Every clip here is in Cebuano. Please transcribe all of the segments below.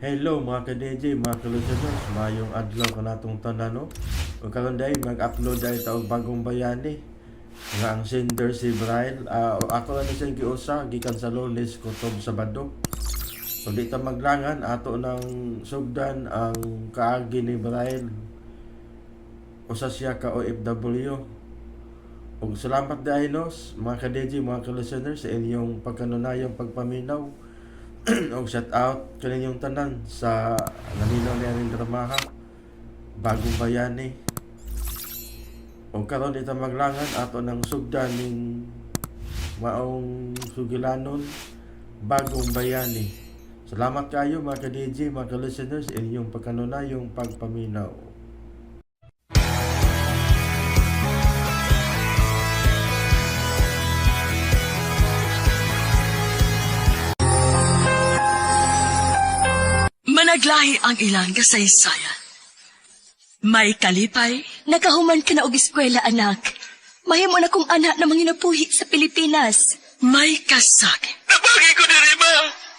Hello mga ka-DJ, mga ka-listeners, mayong adlaw kanatong tanan, no? Ug karon day mag-upload ay ta og Bagong Bayani. Nga ang sender si Brian, ako lang ni siyang giusa gikan sa Lunes, kutob Sabado. So di ta maglangan, ato nang sugdan ang kaagi ni Brian. Usa siya ka OFW. Ug salamat diay nos mga ka-DJ, mga ka-listeners sa inyong pagkanunayong pagpaminaw. Og shout out kaninyong tanan sa naminaw ni aning dramaha Bagong Bayani. Og karon di ta maglangan, ato nang sugdan ning maong sugilanon, Bagong Bayani. Salamat kayo mga ka-DJ, mga ka-listeners, inyong pagkanunayong pagpaminaw. Managlahi ang ilang kasaysayan. May kalipay, Nakahuman ka na og eskwela, anak. Mahimo na kong anak na manginabuhi sa Pilipinas. May kasakit. Nabagi ko diri, ma.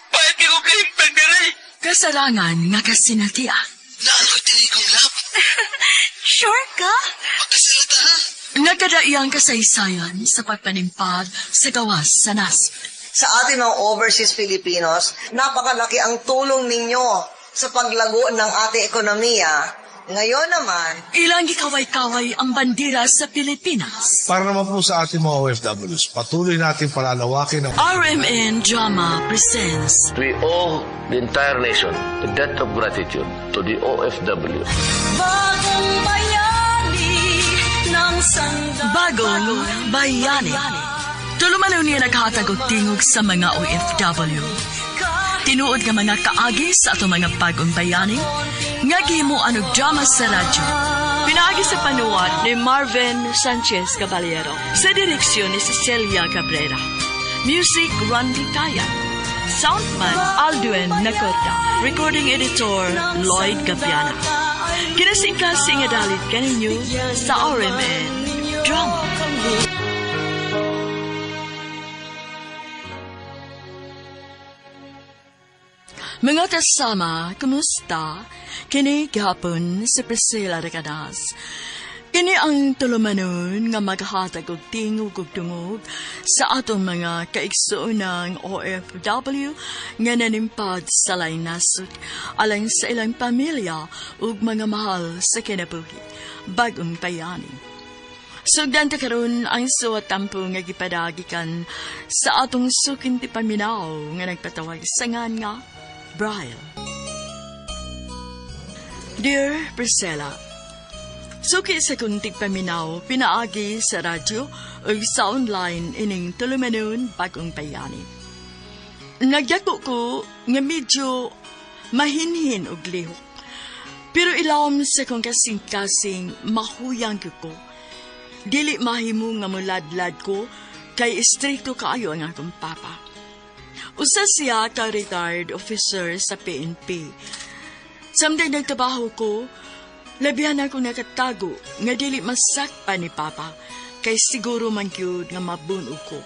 Pahit ko kahimtang diri. Kasarangan nga kasinatian. Naaloy diri kong lap. Sure ka? Pagkasalata ha. Nagkadaiyang kasaysayan sa pagpanimpad sa gawas sa nasod. Sa ating mga overseas Filipinos, napakalaki ang tulong ninyo sa paglago ng ating ekonomiya. Ngayon naman, Ilang gikaway-kaway ang bandera sa Pilipinas. Para naman po sa ating mga OFWs, patuloy natin palalawakin ang RMN Drama presents We owe the entire nation a debt of gratitude to the OFW. Bagong Bayani ng Bagong Bayani. Tulumanon niya naghatag og tingog sa mga OFW. Tinuod nga mga kaagi sa atong mga bagong bayani nga gihimuan og drama sa radyo. Pinaagi sa panuwat ni Marvin Sanchez Caballero sa direksyon ni Cecilia Cabrera. Music, Randy Taya. Soundman, Aldwin Nacorda. Recording editor, Lloyd Gabiana. Kinasingkasing nga dalit kaninyo sa RMN Drama. Mga kasama, kumusta? Kini gihapon si Priscilla Recadas. Kini ang tulumanon nga maghatag og tingog ug dungog sa atong mga kaigsuonang OFW nga nanimpad sa laing nasod alang sa ilang pamilya ug mga mahal sa kinabuhi. Bagong Bayani. Sugdan ta karon ang suwat tampo nga gipadagikan sa atong suking ti paminaw nga nagpatawag sa ngan nga Brian. Dear Priscilla, suki sa kuntig paminaw, pinaagi sa radyo o sa online ining tulumanon Bagong Bayani. Nagyako ko nga medyo mahinhin og lihok. Pero ilawom sa kong kasing-kasing mahuyang ko. Dili mahimo nga muladlad ko kay istrikto kaayo ang akong papa. Usa siya ka retired officer sa PNP. Samtang nagtrabaho ko, labihan ako nakatago nga dili masakpan ni Papa kay siguro man gyud nga mabuno ko.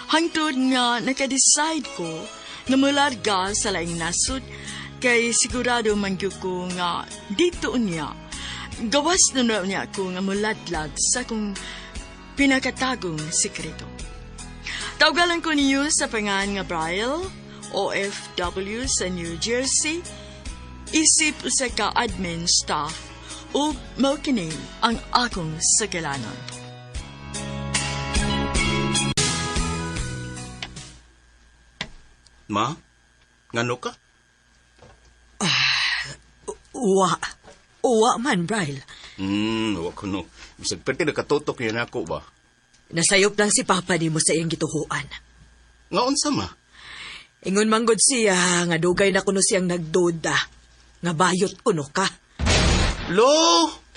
Hangtod nga naka-decide ko nga mularga sa laing nasod kay sigurado man gyud ko nga dito niya. Gawas na na niya ako nga muladlad sa akong pinakatagong sikreto. Tawgalan ko niyo sa pangan nga Braille, OFW sa New Jersey, isip usa ka admin staff ug mao kini ang akong sakilanon. Ma, ngano ka? Uwa. Uwa man, Braille. Wa ko no. Bisag pwede nakatutok yan ako ba? Nasayop lang si Papa nimo sa iyang gituhuan. Nga unsa ma? Ingon manggod siya nga dugay na kuno siyang nagduda. Nga bayot kuno ka. Lo,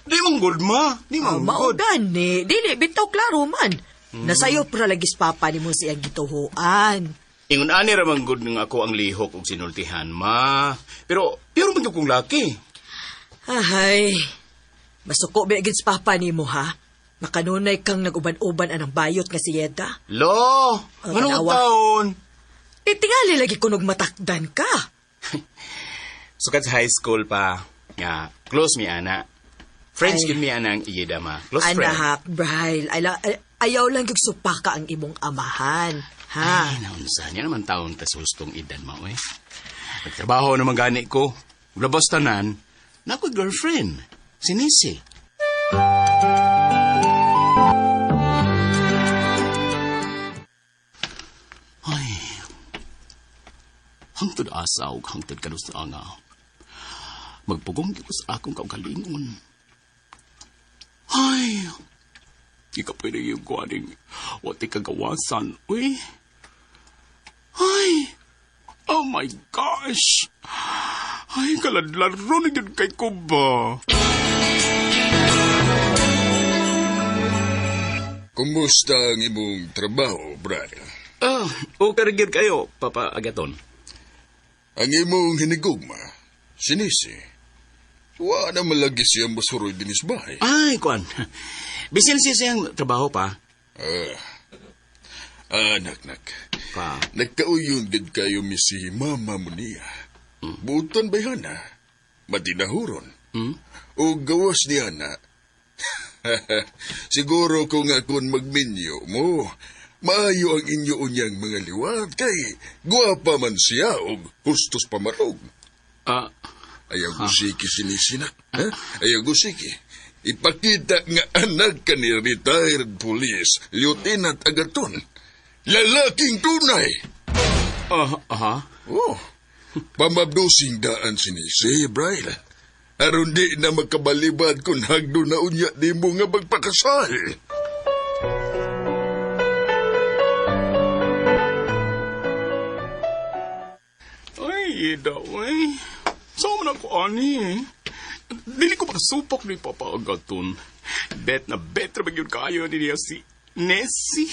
di man good ma. Di man Mao good. gani. Dili bitaw klaro man. Nasayop ra lagi si Papa nimo sa iyang gituhuan. Ingon ani ra man good nga ako ang lihok og sinultihan ma. Pero pero man gyud kong laki. Ahay. Masuko ba gid si Papa nimo ha? Makanunay kang naguban-uban anang bayot nga si Yeda. Lo, Oh, nganong tanawa. taon? Titingali lagi kunog matakdan ka. Sukad sa high school pa, nga, close mi ana. Friends Ay. gyud mi ana ang iyida, ma. Close friend. Anak, Braille, ayaw lang gyud supaka ang imong amahan. Ha? Ay, naunsa niya naman taon tas hustong edad mo, eh. Nagtrabaho naman gani ko. Labas tanan, na ako'y girlfriend, si Nisi. Ay, hangtod asa og hangtod kanus nga. Magpugong gyud ko sa akong kaugalingon. Ay, di ka pwede yung kuwaning wati kagawasan, uy. Ay, oh my gosh. Ay, kaladlaro na yun kay ko ba? Kumusta ang imong trabaho, Brian? Ah, okay rin gyud kayo, Papa Agaton. Ang imong hinigugma, sinisi. Wa na malagi siya masuroy dinis bahay. Ay, kuan. Bisin siya siyang trabaho pa. Ah, anak, nak. Pa. Nagkauyon gid kayo mi si mama mo niya. Butan ba na? Matinahuron. O gawas niya na. Siguro kung akon magminyo mo, maayo ang inyo unyang mga liwat kay guwapa man siya og hustos pamarog. Ah, Ayaw gusiki sinisinak. Ha? Ayaw gusiki. Ipakita nga anak ka ni retired police, Lieutenant Agaton. Lalaking tunay! aha. Oh, pamabdosing daan sinisi, Braille. Aron di na magkabalibad kung hagdo na unya di mo nga magpakasal. Ay, daw eh. Saan man ako, ani? Dili ko makasupok ni Papa Agaton. Bet na bet ra ba gyud kayo ni niya si Nessie.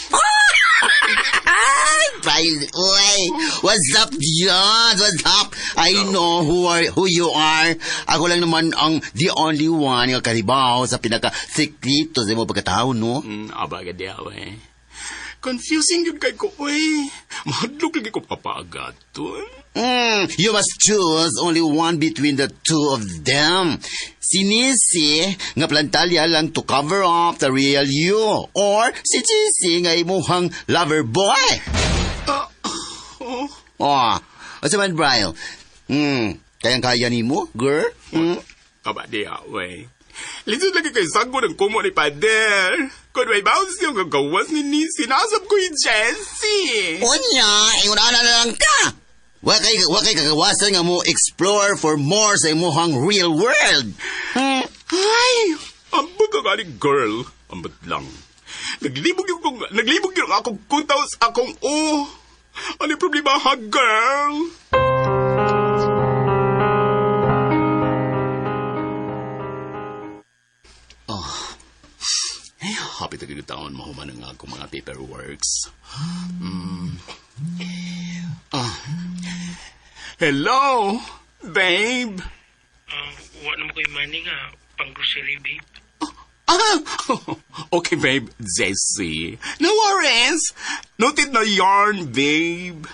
Brian, oy, what's up, John? What's up? I know who you are. Ako lang naman ang the only one nga karibaw sa pinaka-sekreto sa imong pagkatao, no? Aba gadi eh. Confusing yun kay ko, uy. Mahadlok lagi ko Papa Agaton. You must choose only one between the two of them. Si Nisi, nga plantalya lang to cover up the real you. Or si Jesse nga imuhang lover boy. Ah, oh. Oh, asa man, Brian? Kayang-kaya nimo, girl? Kaba di we. Lisod lagi kay sago ng kumo ni Pader. Kung may bounce yung gagawas ni Nisi, nasab ko yung Jessie. Unya, ingon ana na lang ka. Wa kay kagawasan nga mo explore for more sa imuhang real world. Ay, ambot ka gani, girl. Ambot lang. Naglibog yung akong kutaw sa akong o. Ano yung problema ha, girl? Oh. Eh, happy to taon mahuman ang akong mga paperworks. Ah. Hello, babe. Wa na mo ko'y money nga pang grocery, babe. Ah, okay, babe, Jesse. No worries. Noted na yarn, babe.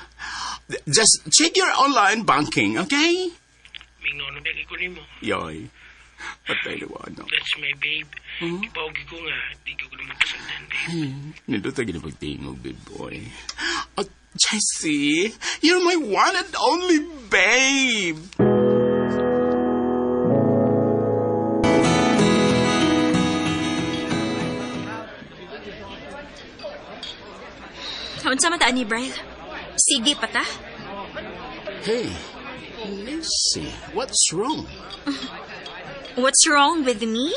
Just check your online banking, okay? Mingno na ba ko nimo? Yoy. Patay na ano. That's my babe. Ibaw ko nga, di ko naman pasagdan, babe. Nindot na ginapagtingog, big boy. Oh, Jesse, you're my one and only babe. Unsa man ta ani, Braille? Sige pa ta? Hey, Nancy, what's wrong? What's wrong with me?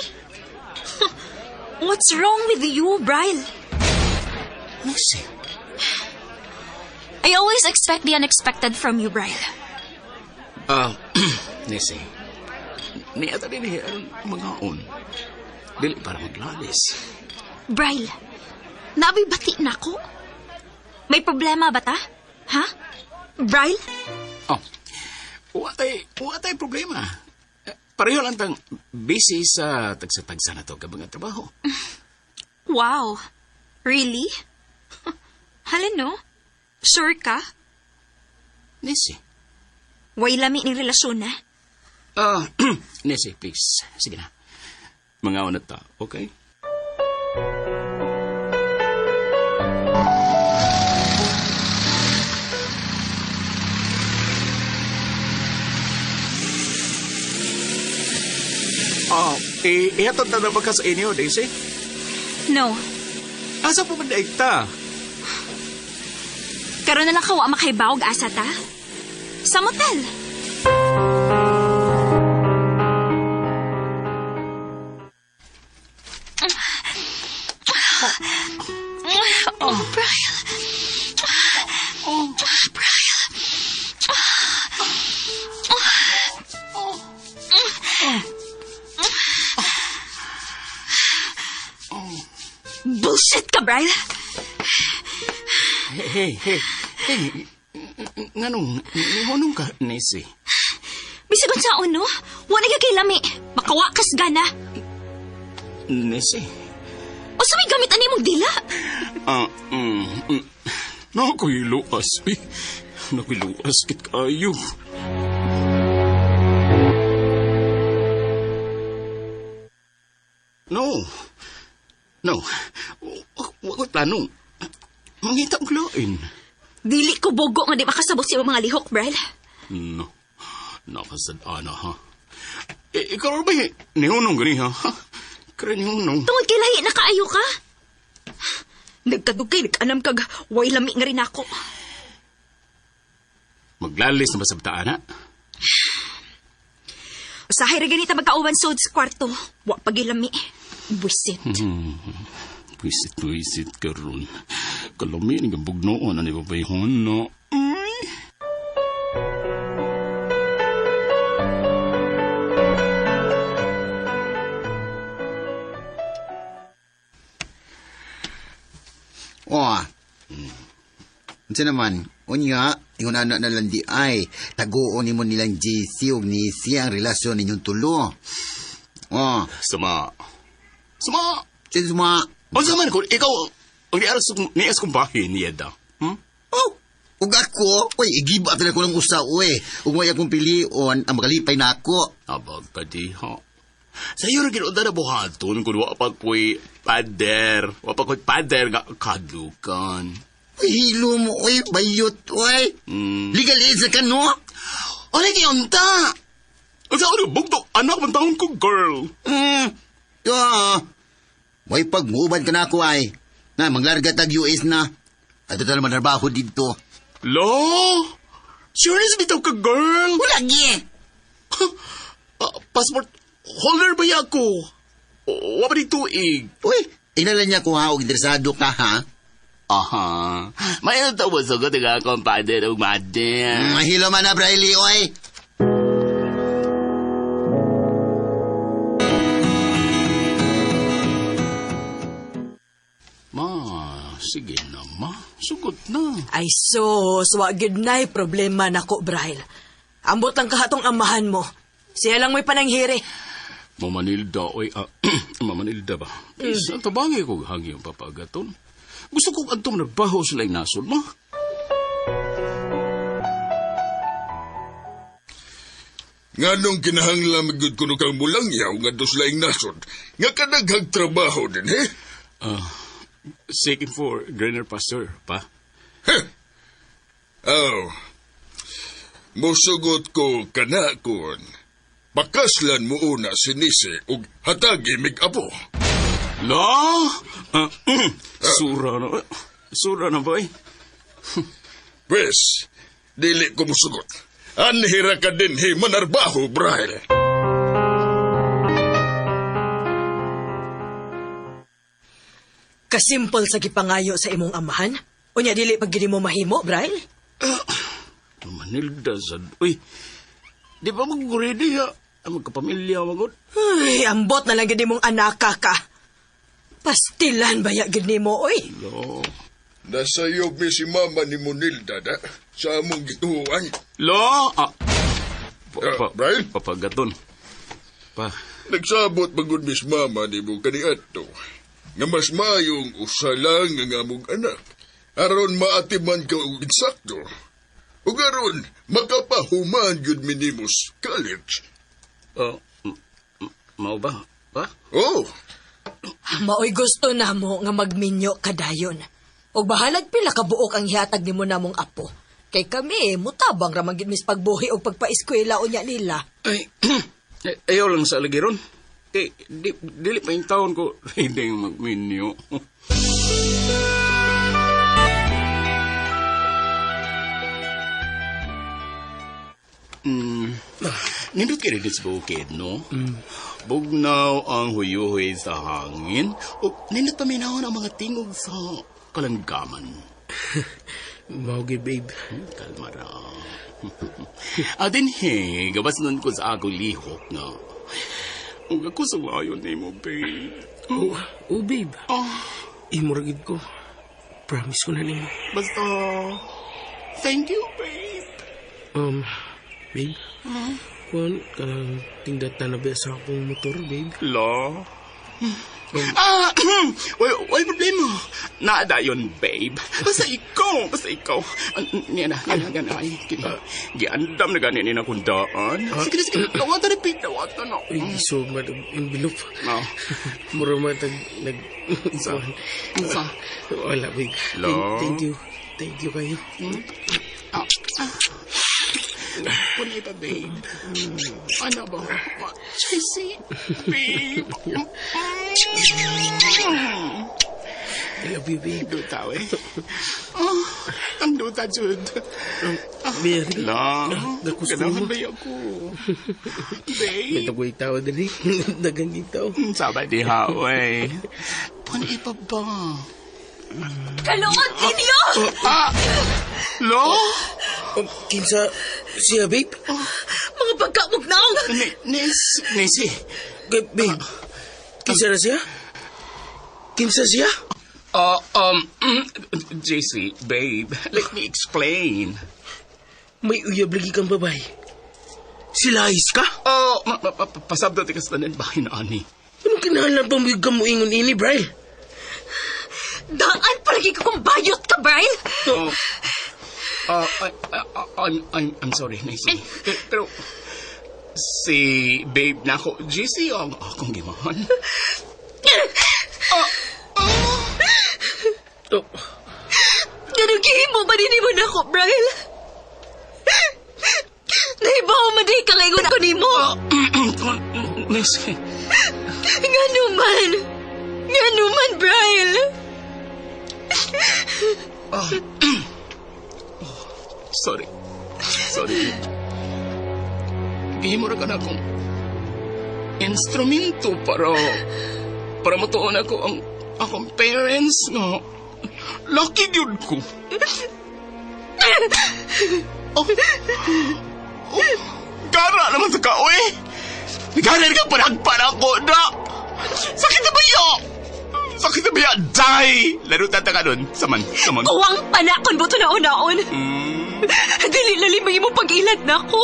What's wrong with you, Braille? Nancy. I always expect the unexpected from you, Braille. Nancy, niya ta din ang mga on. Dili para maglalis. Braille, nabibati na ko. May problema ba ta? Ha? Braille? Oh, watay problema. Pareho lang tang busy sa tagsa-tagsa na to ka mga trabaho. Wow. Really? Halin no? Sure ka? Nancy. Way lami ni relasyon na. Ah, Nessie, please. Sige na. Mga na ta, okay? Ah, eh, ihatod na ba ka sa inyo, Daisy? No. Asa po ba daig ta? Karon na lang kawa makahibawog asa ta. Sa motel. Oh, Brian. Oh, Brian. Bullshit ka, Brian. Hey, hey, hey. Hey, nganong, nihunong ka, Nessie? Bisag unsaon, no? Wala ka kay lami. Makawakas gana. Nessie? Usa may gamit ani mong dila. Ah, Nako'y luas, eh. Nako'y luas, kit kayo. No. No. Wa ko'y plano. Mangita og lain. Dili ko bogo nga di makasabot sa imong mga lihok, Brian. No. Nakasad-ana, ha? Eh, ikaw ba, eh, nihunong gani, ha? Ha? Kaya nihunong. Tungod kay lahi na kaayo ka. Nagkadugay, nag-anam kag way lami nga rin ako. Maglalis na ba sa bataan, ha? Usahay ra ganita magkauban sod sa kwarto. Wa pagilami. Buisit. Wisit, wisit ka ron. Kalami ni bugnoon ani babayhon no. Ay. Oh. Unsa naman, unya, ingon ana na lang di ay, taguon nimo nilang JC ug Nisi ang relasyon ninyong tulo. Oh, Sama. Sama. sino ma? Unsa man ko ikaw ang niaras nias kong bahin niya da. Hmm? Oh, ug ako, oy, igiba talaga ko ng usa, oy. Ug may akong pilion, ang makalipay na ako. Abag ka di ha. Sa iyo ra gid na buhaton kun wa pa ko'y pader. Wa pa ko'y pader nga kadlukan. Uy, hilo mo, oy, bayot, oy. Legal age na ka, no? Ano kay unta? Unsa ano bugto anak man taon ko girl. Ah. May pagmuban ka na ako, ay. Na, maglarga tag US na. Ato ta naman trabaho dito. Lo? Serious bitaw ka girl? Wala, gi. Ah, passport holder ba ya ako? Wa pa di tuig. Uy, inalan niya ko ha, og interesado ka ha. Aha. May tawa sa ko tiga akong father ug mother. Mahilo man na, Briley, oy. Ma, sige na ma. Sugot na. Ay sus, wa gyud na'y problema nako, Braille. Ambot lang kahatong amahan mo. Siya lang may pananghiri. Mama Nilda, oy, Mama Nilda ba? Please, mm. Tabangi ko hangi ang papagaton. Gusto kong adtong nagbaho sila yung nasod, ma. Nganong kinahanglan magyud kuno kang mulangyaw nga dos laing nasod, nga kadaghang trabaho din, he? Seeking for greener pasture, pa. Heh. Oh. Musugot ko kana kun. Bakaslan mo una si Nisi ug hatagi mig apo. La? Ah, sura na. Sura na, boy. Pwes, dili ko musugot. Anhira ka din hi manarbaho, Braille. Kasimple sa gipangayo sa imong amahan. Unya dili pag gini mo mahimo, Braille. Manilda, sad. Uy, di ba mag-ready ha? Ang magkapamilya, magod. Ay, ambot na lang gid mong anaka ka. Pastilan baya gid nimo, oy. Lo. Nasayop mi si mama ni Monilda da sa among gituan. Lo! Ah. Pa, pa, Brian? Papagaton. Pa. Nagsabot magud mis mama ni mo kaniadto. Nga mas mayong usa lang ang among anak. Aron maatiman ka og insakto. Ug aron makapahuman gyud mi nimos college. Oh, mao ba? Ba? Oh. Maoy gusto namo nga magminyo kadayon. Og bahalag pila ka buok ang hihatag nimo namong apo. Kay kami mutabang ra man gid mis pagbuhi og pagpaeskwela unya nila. Ay, ayaw lang sa alagiron. Eh, dili pa yung taon ko ready magminyo. Nindot kay rin sa bukid, no? Bugnaw ang huyuhoy sa hangin. O nindot paminawon ang mga tingog sa kalanggaman. Mao gyud, babe. Kalma ra. Adin he, gabas nun ko sa akong lihok nga. Ug ako sa wayon nimo, babe. Oh, babe. Oh. Imo ra gid ko. Promise ko na nimo. Basta, thank you, babe. Babe? Kuan, kanang tingdata na ba sa akong motor, babe? La? Way problema. Naada yun, babe. Basta ikaw. Niya na, ay, kini. Giandam na gani ni na kung daan. Sige, dawatan na, babe, dawatan na. Uy, so, madam, envelope. No. Mura man tag, nag, Unsa? Unsa? Wala, babe. La? Thank you. Thank you kayo. Kunay pa, babe. Ano ba? Chessy, babe. I love you, babe. Duta, eh. Oh, ang duta, Jude. Babe, La, Nagusto ganahan mo. ba ako? Babe. May tagoy tao dali. Dagang tao. Sabay di ha, wey. Punay pa ba? Kaluot ninyo! Ah! Lo? Kinsa siya, babe? Mga pagkamugnaw! Nisi. Babe, kinsa na siya? Kinsa siya? JC, babe, let me explain. May uyab lagi kang babae. Silahis ka? Oh, pasabdot ka sa tanan bahin, ani. Anong kinahanglan pa mo yung kamuingon ini, Brian? Daan palagi ka kung bayot ka, Brian! Oh. I'm sorry, Nancy. Pero, si babe na ako, JC, ang akong gimahan. Oh. Ganun gihimo ba din mo na ako, Brian? Nahibaw man di ka ngayon ako nimo. Nancy. Nga naman, Brian. Sorry. Sorry. Gihimo ra ka na akong instrumento para matuon ako ang akong parents nga lucky gyud ko. Oh. Oh. Gara naman sa kaoy. Gara ka panagpan ako na. Sakit na ba yo? Sakit na ba yo? Day! Laro tata ka dun. Saman, saman. Kuwang panakon buto na unaon. Dili lalim ang imong pag-ilad na ako.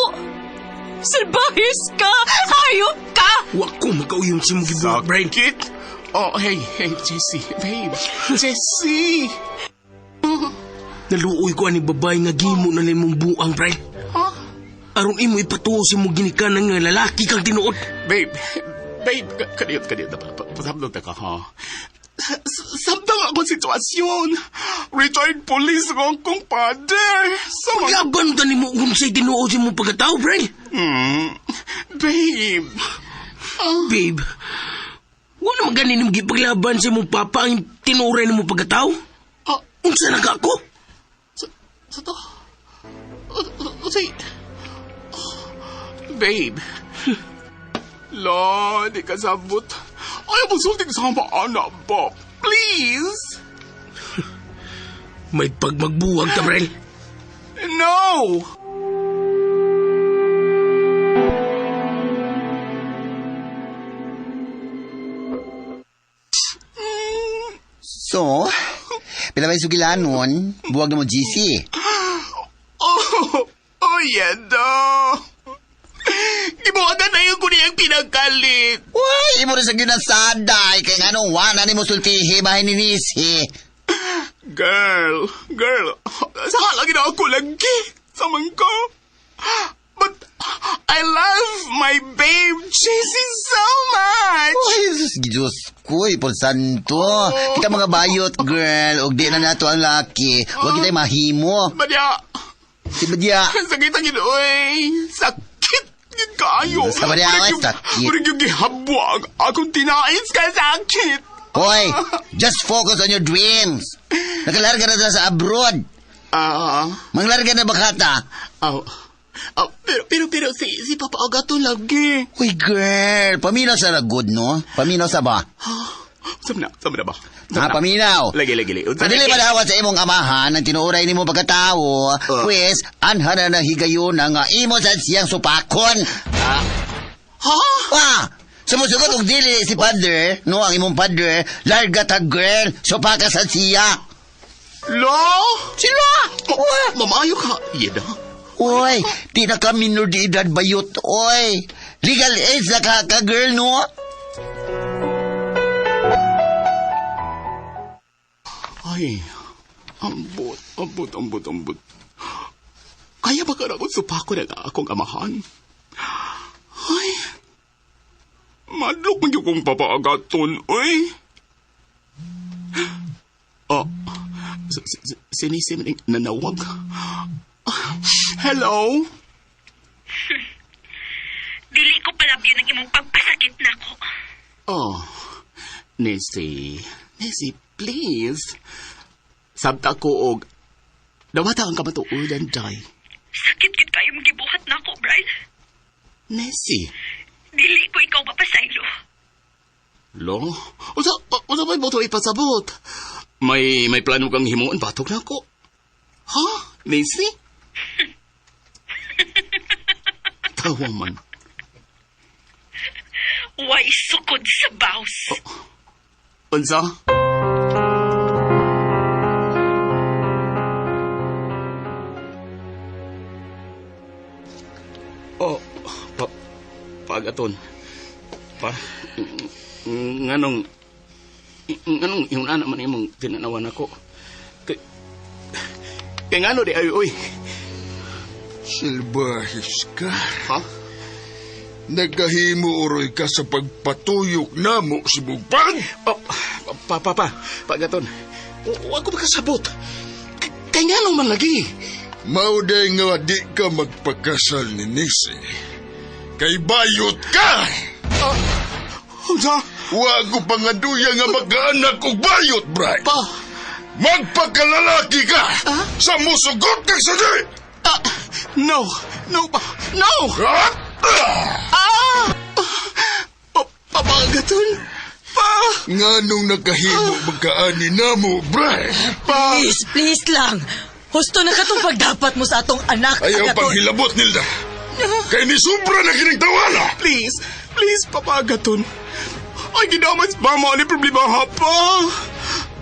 Salbahis ka! Hayop ka! Wa ko makauyom si mong gibuhat, Brian. Sakit? Oh, hey, Jessie, babe. Jessie! Naluoy ko ani babae nga gimo na nimong buang, Brian. Huh? Aron imo ipatuo si mong ginikanan nga lalaki kang tinuod. Babe, kadiyot. Pasabdot ka, ha? Samtang akong sitwasyon. Retired police ko akong father. Paglaban ta nimo unsay tinuod sa imong pagkatao, Brian. Babe. Babe, wala man gani nimo gipaglaban sa imong papa ang tinuoray nimo pagkatao? Unsa na ka ako? Sa to? Unsay? Babe. La, di ka sabot. Ayaw mo sulting sa mga anak ba? Please! May pagmagbuwag ka, Brian. No! So, pila ba yung sugilanon? Buwag na mo, GC. Oh, yeah, do. Gibuhagan na yung kuniyang pinagkalit. Uy, imo rin sa ginasaday. Kaya nga nung wana ni mo sultihi, bahay ni Nisi. Girl, saka lagi na ako lagi sa mangko. But I love my my babe, Jesse, so much. Uy, Diyos ko, Ipon Santo. Kita mga bayot, girl. Og di na nato ang laki. Huwag kita'y mahimo. Badya. Si Badya. Sakit ang ginoy. Sakit yun kaayo. Sa badya, ay, sakit. Murag yung gihabwag. Akong tinais ka sakit. Hoy, just focus on your dreams. Nakalarga na ta sa abroad. Manglarga na bakata. Oh. Oh, pero si Papa Agato lagi. Uy, girl, paminaw sa ragod, no? Paminaw sa ba? Sama na ba? Ha, paminaw. Lagi. Sa dili madawat sa imong amahan ang tinuuray nimo pagkatawo, pwes anha na ng higayon nga imo sa siyang supakon. Ha? Wah! Sumusugot og dili si father, no, ang imong father, larga ta girl, supaka sa siya. Lo? Sila! Mamayo ka. Yeda. Oy, di na ka minor di edad bayot, oy. Legal age na ka, girl, no? Ay, ambot. Kaya ba ka na akong supako na akong amahan? Ay, madlok man yung kong papaagaton, oy. Oh, sinisim nanawag. Hello? Dili ko palabyo ng imong pagpasakit nako. Oh, Nessie, please. Sabta ko og dawata ang kamatuodan, Jai. Sakit gid kayo mong gibuhat nako, Brian. Nessie. Dili ko ikaw mapasaylo. Lo? Unsa may boto ipasabot? May plano kang himuon batok nako. Ha? Nessie? Tawa man. Way sukod sa baws. Oh. Unsa? Oh, pagaton. Pa, nganong yung anak man imong tinanawan ako. Kay ngano di ay, uy. Silbahis ka. Ha? Nagahimo uroy ka sa pagpatuyok namo si Bugpang? Pa, pagaton. Wa ko makasabot. Kay ngano man lagi? Mauday nga di ka magpakasal ni Nisi. Kay bayot ka! Unsa? Wa ko pangaduya nga magkaanak og bayot, Bray. Pa! Magpakalalaki ka! Sa musugot kang sadi! No! No, pa! No! Ah! Papagaton! Pa! Nganong nakahimo magkaani namo, Bray? Pa! Please lang. Husto na katong pagdapat mo sa atong anak. Ayaw paghilabot, Nilda. Kay ni sobra na kining tawala. Please, Papagaton. Ay, ginamas ba mo ni problema ha, pa?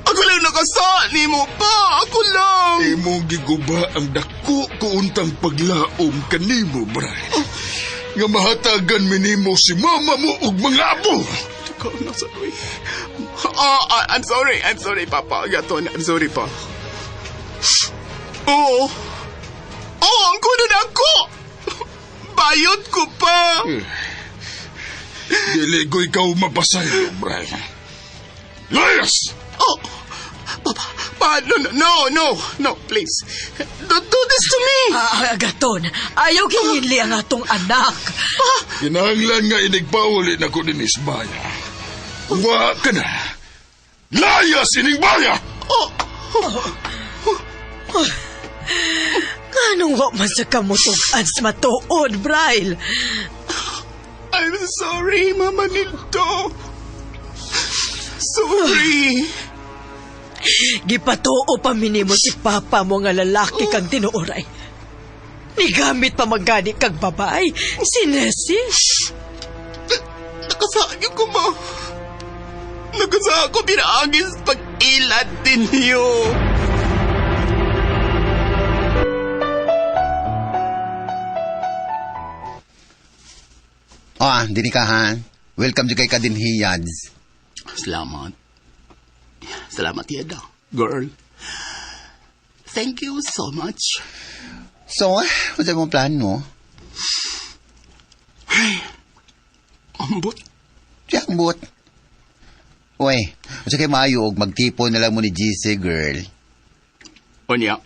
Ako lang nakasa ni mo, pa. Ako lang. Imong giguba ang dako kuuntang paglaom kanimo, Bray. Nga mahatagan minimo si mama mo ug mga apo. Ikaw na sorry. I'm sorry, Papa Agaton. I'm sorry, pa. Oo. Oo, ang kuno na ako. Bayot ko pa. Dili ko ikaw mapasaylo, Bray. Layas! Oh, Papa, no, please. Don't do this to me. Agaton, ayaw gihinli ang atong anak. Kinahanglan nga inigpauli na ko dinis baya. Wa ka na. Layas ining baya! Oh. Nganong wa man sa kamutog-an sa matuod, Braille? I'm sorry, Mama Nildo. Sorry. Gipatuo pa minimo si Papa mo nga lalaki kang tinuoray. Nigamit pa magani kag babae, si Nessie. Nakasaan ko, ma. Nakasaan ko pinaagis pag-ilad ninyo. Ah, dini ka ha. Welcome to kay Kadinhiyads. Salamat. Salamat, Yeda. Girl. Thank you so much. So, what's mong plano? Ay, Ambot. Siyang buot. Uy, unsa kay maayo og magtipon na lang mo ni GC, girl. Unya.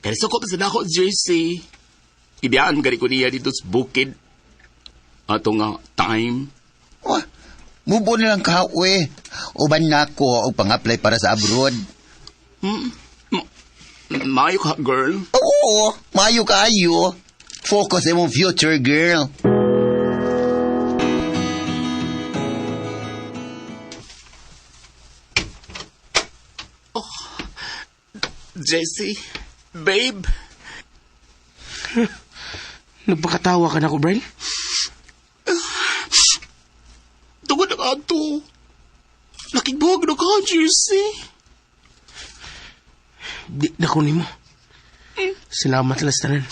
Kaya sa ko sa dako, JC. Ibiyaan gani ko niya dito sa bukid. Ato nga time. Wah, mubo na lang ka, uy. Uban na ako og pang-apply para sa abroad. Maayo ka, girl. Oo, maayo kaayo. Focus imong future, girl. Jesse, babe. Nagpakatawa ka na ko, Brian? Tungod na ato. Nakigbuhag na ka, Jesse. Di na ko nimo. Salamat las tanan.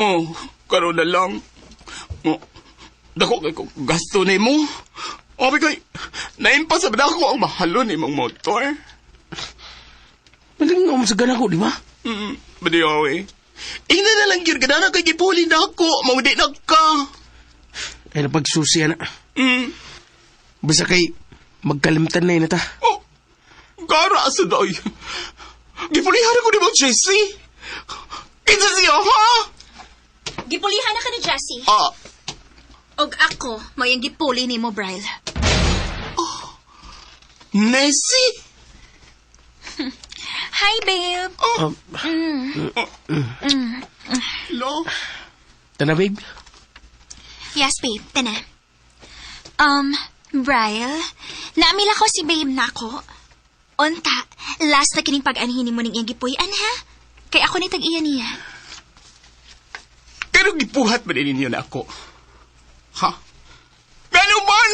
Oh, karon na lang. Oh, dako kay ko gasto nimo. Obi kay naimpa sa dako ang mahalon imong motor. Maling nga mo sa gana ko, di ba? Badiyaw eh. Ingna na lang gyud kadana kay gipuli na ako, maudi na ka. Ay napagsusi na. Basta kay magkalimtan na yun na ta. Oh, gara sa day. Gipulihan ako ni mo, Jesse. Kinsa siya, ha? Gipulihan na ka ni Jesse. Ah. Og ako, mo yung gipuli ni mo, Bryle. Oh, Nessie? Hi, babe. Oh. Hello? Tana, babe? Yes, babe. Tana. Bryle, naamil ako si babe nako. Unta, last na kining pag-anhin mo ning iyang gipuy-an, ha? Kay ako ni tag-iya niya. Pero gipuhat ba din ninyo na ako? Ha? Gano man?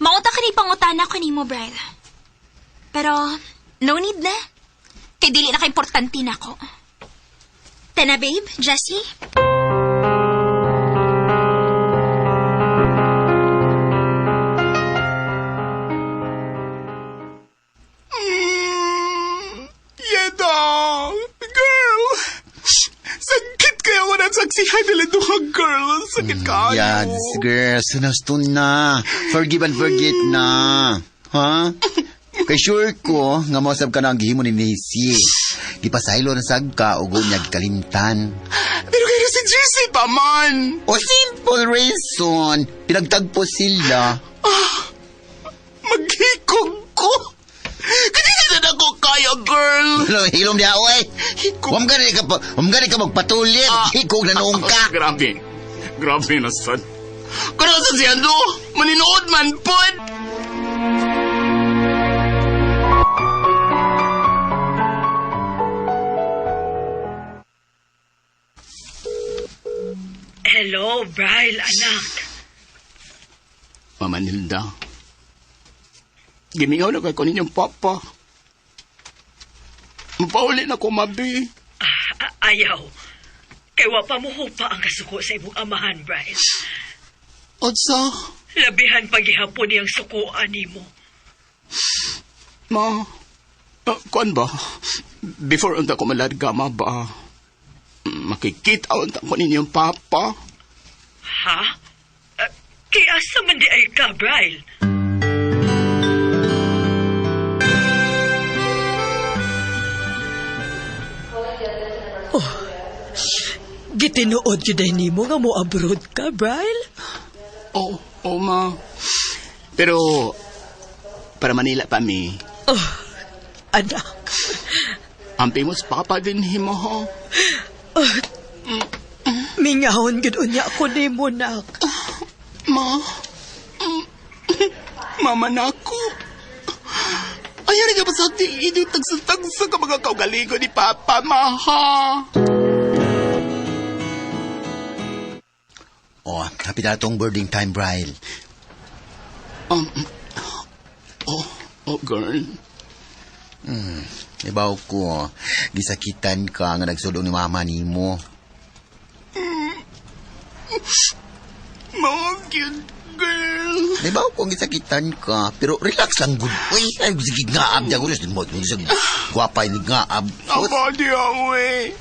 Mauta ka ni pangutana ko nimo, Bryle. Pero, no need na. Kay dili na ka-importante na ako. Tana, babe? Jessie? Yedong! Girl! Sakit kaya ko na saksihan nila duha, girl. Sakit kayo. Yes, girl. Sunastun na. Forgive and forget na. Ha? Kay sure ko, nga mausap ka na ang gihimo ni Macy. Gipasaylo na sag ka, o niya gikalimtan. Pero kaya si Jesse pa man. O simple reason, pinagtagpo sila. Ah, maghikog ko. Kasi na ako kaya, girl. Hilom niya, oy. Huwag gani ka, huwag gani ka magpatulit. Hikog na noong ka. Grabe. Grabe na sad. Kano sa siya, no? Maninood man, pod. Hello, Bryle, anak. Mama Nilda, gimingaw na kay ko ninyong papa. Mapauli na ko, mabi. Ayaw. Kay wa pa mo hupa ang kasuko sa imong amahan, Bryle. Otsa? Labihan paghihapon niyang sukuan nimo. Ma, kuan ba? Before unta ko malarga, ma ba? Makikita unta ko ninyong papa. Ha? Kaya asa man di ay ka, Bryle? Oh, gitinuod yun ay nimo nga mo abroad ka, Bryle? Oo, oh, ma. Pero, para Manila pa mi. Oh, anak. Ang famous papa din himo ho. Oh, mingahon gud unya ko nimo, nak. Ma. Mama nako. Ayaw rin ka pa sa inyong tagsa-tagsa ka mga kaugalingon ni Papa, ma, ha? Oh, happy na itong boarding time, Bryle. Oh, girl. Ibaw ko, gisakitan ka nga nagsulong ni mama nimo. Mo, cute girl. Ibaw ko, gisakitan ka, pero relax lang, good. Uy, ay, sige nga, ab, diyan ko, mo, sige, gwapa, hindi nga, ab. Aba, di ako eh.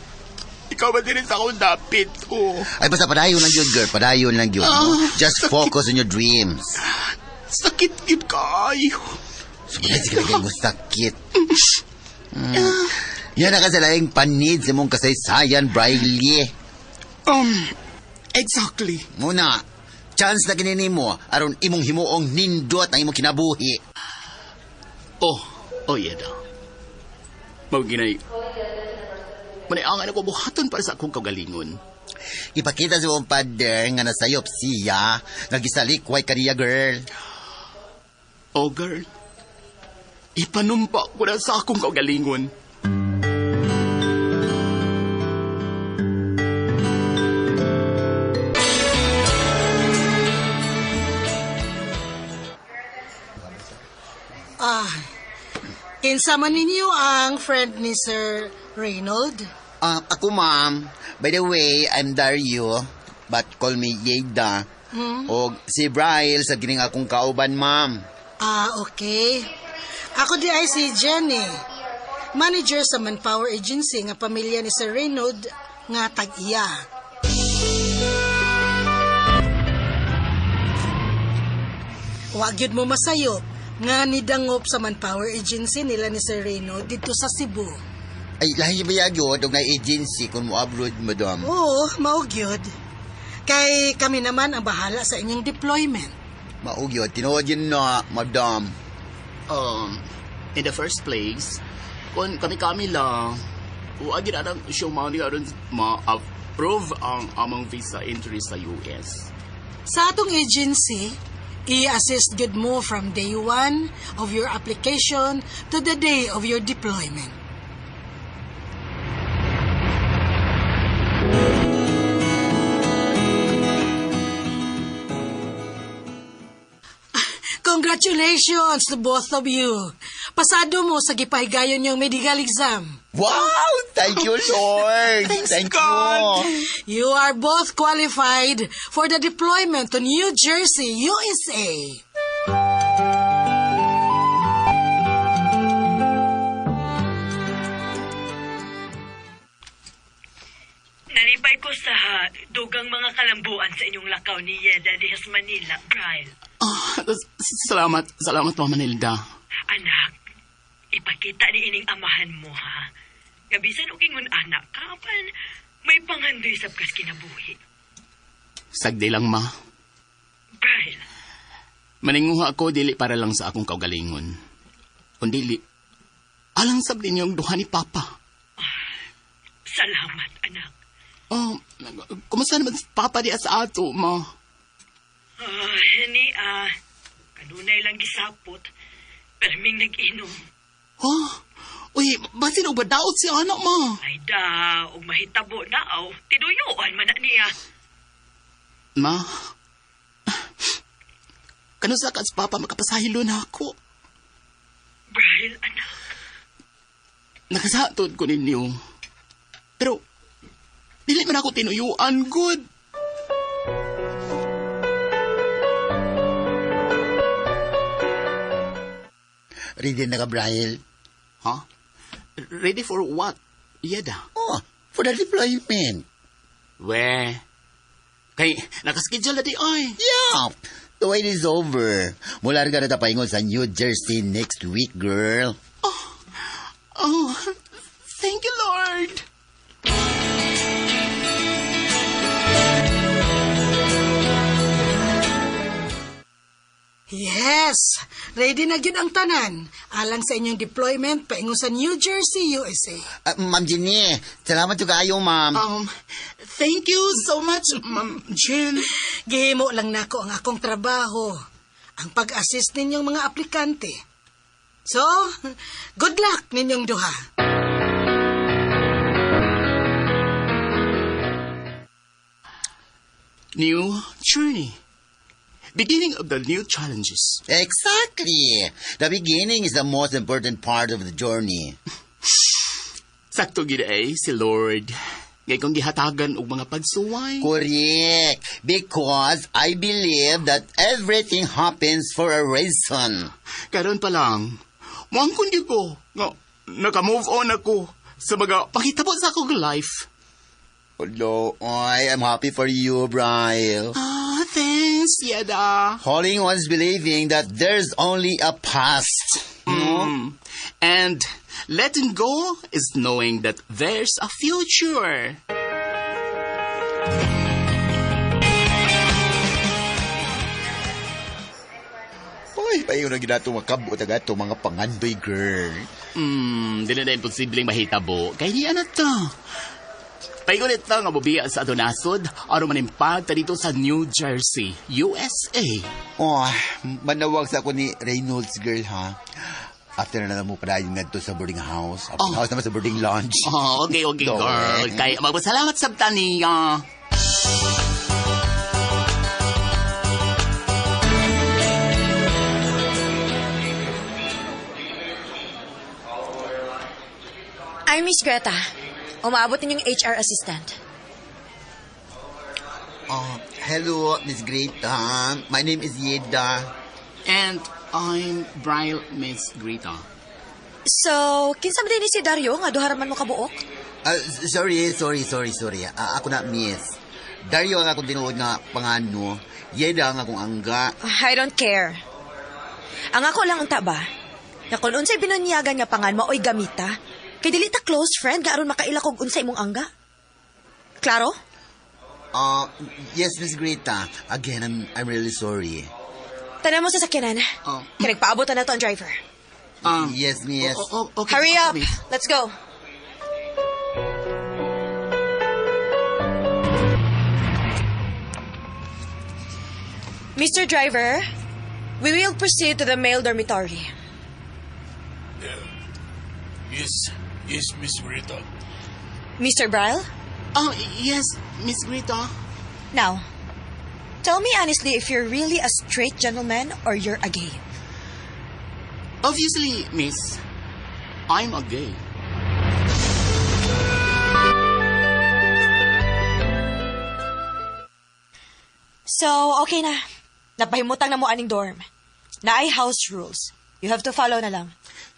Ikaw ba din sa akong dapit, oh. Ay, basta padayon lang yun, girl. Padayon lang yun. No? Ah, Just focus on your dreams. Sakit gid kaayo. Sige, sige, lagay mo sakit. Yan ang kasalaing panid sa mong kasaysayan, Briley. Exactly. Muna, chance na kinini mo aron imong himuong nindot ang imong kinabuhi. Oh, oh yeah daw. Mao ginay. Manay ang ako buhaton para sa akong kaugalingon. Ipakita sa imong pader nga nasayop siya, nga gisalikway kaniya, girl. Oh, girl. Ipanumpa ko na sa akong kaugalingon. Ah, kinsa man ninyo ang friend ni Sir Reynold? Ah, ako, ma'am. By the way, I'm Dario, but call me Yeda. O si Braille sa gining akong kauban, ma'am. Ah, okay. Ako di ay si Jenny, manager sa Manpower Agency nga pamilya ni Sir Reynold nga tag-iya. Wa gyud mo masayop nga nidangop sa Manpower Agency nila ni Sir Reynold dito sa Cebu. Ay, lahi ba yun og na agency kung mo abroad, madam? Oo, mao gyud. Kay kami naman ang bahala sa inyong deployment. Mao gyud, tinuod yun na, madam. In the first place, kung kami-kami lang, wa gyud anang show mo ni aron ma-approve ang among visa entry sa US. Sa atong agency, i-assist gyud mo from day one of your application to the day of your deployment. Congratulations to both of you. Pasado mo sa gipahigayon niyong medical exam. Wow! Thank you, Lord! Thanks, Thank God. you! You are both qualified for the deployment to New Jersey, USA. Nalipay ko sa dugang mga kalambuan sa inyong lakaw ni Yeda diha sa Manila, Brian. Ah, salamat, salamat, Mama Nilda. Anak, ipakita ni ining amahan mo, ha? Nga bisan og ingon anak ka, apan may panghandoy sab kas kinabuhi. Sagdi lang, ma. Brian, Maninguha ako dili para lang sa akong kaugalingon. Kundili, alang sab ninyong duha ni Papa. Salamat, anak. Oh, kumusta naman si Papa di sa ato, ma? Ah, ni kanunay lang gisapot. Perming nag-inom. Oh, uy, basin og badaot si anak, ma? Ay da, og mahitabo na aw, tinuyuan man na niya. Ma, kanusa ka si Papa makapasahilo na ako? Brian, anak. Nakasatod ko ninyo. Pero, dili man ako tinuyuan, good. Ready na ka, Brian? Huh? Ready for what? Yeda. Oh, for the deployment. We. Kay, nakaschedule na di ay. Yeah! The wait is over. Mula ka na tapaingon sa New Jersey next week, girl. Oh, thank you, Lord. Yes, ready na gyud ang tanan. Alang sa inyong deployment paingon sa New Jersey, USA. Ma'am Jenny, salamat jud kaayo, ma'am. Thank you so much, Ma'am Jen. Gihimo lang nako ang akong trabaho, ang pag-assist ninyong mga aplikante. So, good luck ninyong duha. New journey. Beginning of the new challenges. Exactly. The beginning is the most important part of the journey. Sakto gid ay si Lord. Ngay kong gihatagan og mga pagsuway. Correct. Because I believe that everything happens for a reason. Karon pa lang, muangkon gyud ko nga naka-move on ako sa mga pakitabo sa akong life. Hello, I am happy for you, Brian. Ah, thanks, Yeda. Calling one's believing that there's only a past. Mm. And letting go is knowing that there's a future. Uy, payo na ginato makabot ang ato mga pangandoy, girl. Dili na imposibleng mahitabo. Kay di ano to. Paigulit to nga bubiya sa ato nasod, aron manimpag ta dito sa New Jersey, USA. Oh, manawag sa ako ni Reynolds, girl, ha? After na lang mo pala yung ngadto sa boarding house. Oh. House naman sa boarding lounge. Oh, okay, okay, Do, girl. eh. Kay magpasalamat sa taniya. I'm Miss Greta. Umaabot ninyong HR assistant. Oh, hello, Miss Greta. My name is Yeda. And I'm Brian Miss Greta. So, kinsa man din ni si Dario nga duha ra man mo kabuok? Ah, sorry, sorry, sorry, sorry. Ah, ako na, miss. Dario ang akong tinuod nga pangano. Yeda ang akong angga. I don't care. Ang ako lang unta ba? Nga kung unsay binunyagan nga pangan maoy gamita, kay dili ta close friend nga aron makaila kog unsay imong angga. Klaro? Ah, yes, Miss Greta. Again, I'm really sorry. Tanan mo sa sakyanan. Oh. Kay nagpaabot na to ang driver. Yes, miss. Oh, oh, okay, Hurry okay, up. miss. Let's go. Mr. Driver, we will proceed to the male dormitory. Yes, yes, Miss Greta. Mr. Bryle, Oh, yes, Miss Greta. now, tell me honestly if you're really a straight gentleman or you're a gay. Obviously, miss, I'm a gay. So, okay na. Napahimutang na mo aning dorm. Naay house rules. You have to follow na lang.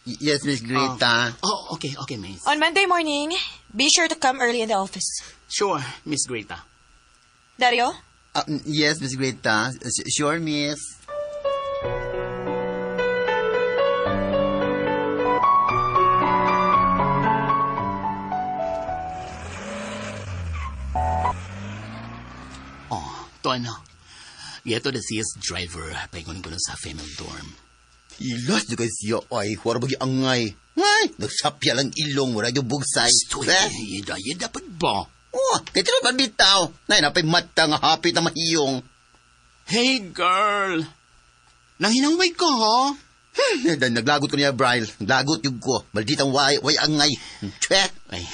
Yes, Miss Greta. Oh, okay, okay, miss. On Monday morning, be sure to come early in the office. Sure, Miss Greta. Dario? Ah, yes, Miss Greta. Sure, miss. Oh, to ano. Yeto the CS driver, paingon ko na sa female dorm. Ilas na kayo siya ay, wala bagi angay. Ngay, nagsapya lang ilong, wala yung bugsay. Stoy, Eh? yeda, yeda pud ba? Oh, kaya tira ba bitaw? Nay, napay mata nga hapit na mahiyong. Hey, girl! Nanghinangway ko, ho? Naglagot ko niya, Bryle. Naglagot yung ko. Malditang way, way angay. Tse! Ay,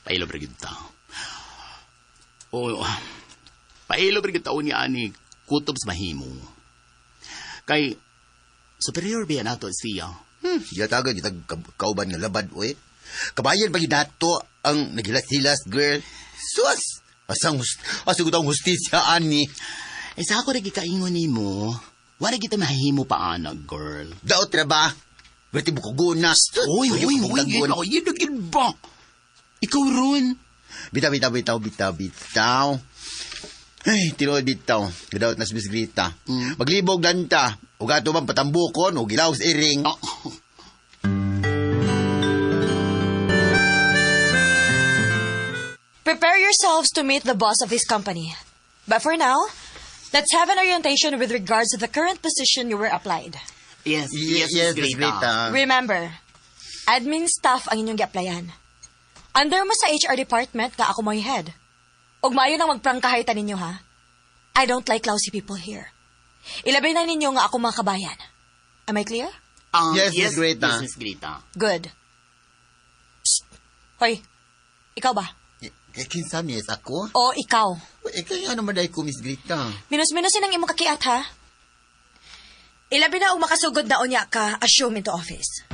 pailo ra gyud ta. Oh, pailo ra gyud taon niya ani kutob sa mahimo. Kay superior biya nato siya. Yatagan, yatag kauban nga labad, oy. Kabayan pa nato ang naghilas-hilas, girl. Sus! Asang, asang ang hustisya, ani. Eh sa ako ra gikaingon nimo, wala kita mahimo pa ana, girl. Daot ra ba? Berti bukuguna. Oy, oy, oy, oy, yun yun ba? Ikaw ron. Bitaw, bitaw, bitaw, bitaw, bitaw. Ay, tinuod bitaw. Gadaot na si Miss Greta. Maglibog lanta. O gato bang patambukon o gilaw sa iring. Oh. Prepare yourselves to meet the boss of this company. But for now, let's have an orientation with regards to the current position you were applied. Yes, yes, yes, Miss Miss Greta. Remember, admin staff ang inyong gi-applyan. Under mo sa HR department nga ako mo'y head. Ug maayo nang magprangkahay ta ninyo ha. I don't like lousy people here. Ilabay na ninyo nga ako mga kabayan. Am I clear? Yes, Miss Greta. Yes, Miss Greta. Good. Psst. Hoy, ikaw ba? Eh, kinsa, miss? Ako? O ikaw. Eh, kaya naman dahil ko, Miss Greta. Minus-minusin ang imong kakiat ha. Ilabi na og makasugod na unya ka, assume into office.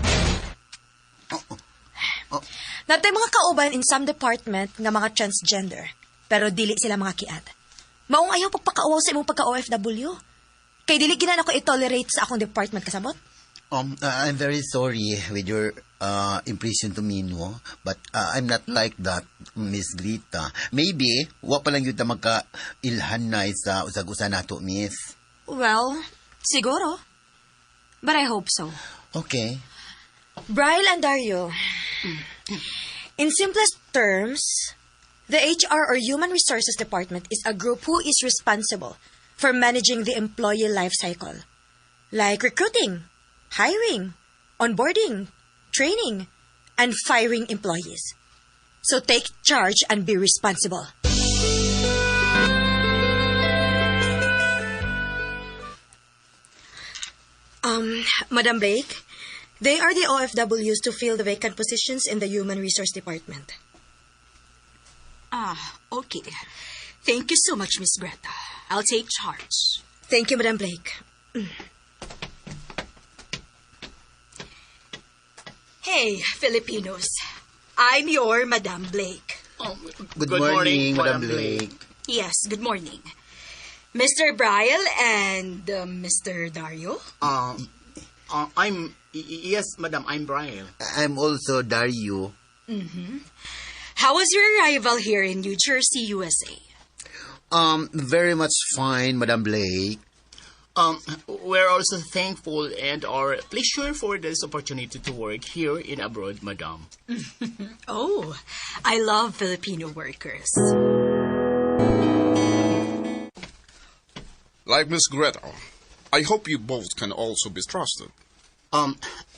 Oh. Natay mga kauban in some department nga mga transgender, pero dili sila mga kiat. Maong ayaw pagpakauwaw sa imong pagka-OFW. Kay dili ginan ako i-tolerate sa akong department kasabot. I'm very sorry with your impression to me, no? But I'm not like that, Miss Greta. Maybe, wa pa lang gyud ta magka-ilhan na sa usag-usa nato, miss. Well, siguro. But I hope so. Okay. Bryle and Dario, in simplest terms, the HR or Human Resources Department is a group who is responsible for managing the employee life cycle. Like recruiting, hiring, onboarding, training, and firing employees. So take charge and be responsible. Madam Blake, they are the OFWs to fill the vacant positions in the Human Resource Department. Ah, okay. Thank you so much, Miss Greta. I'll take charge. Thank you, Madam Blake. Hey, Filipinos. I'm your Madam Blake. Good morning, Madam Blake. Yes, good morning. Mr. Bryle and Mr. Dario? I'm... Yes, madam, I'm Brian. I'm also Dario. Mm-hmm. How was your arrival here in New Jersey, USA? Very much fine, Madam Blake. We're also thankful and our pleasure for this opportunity to work here in abroad, madam. Oh, I love Filipino workers. Like Miss Greta, I hope you both can also be trusted.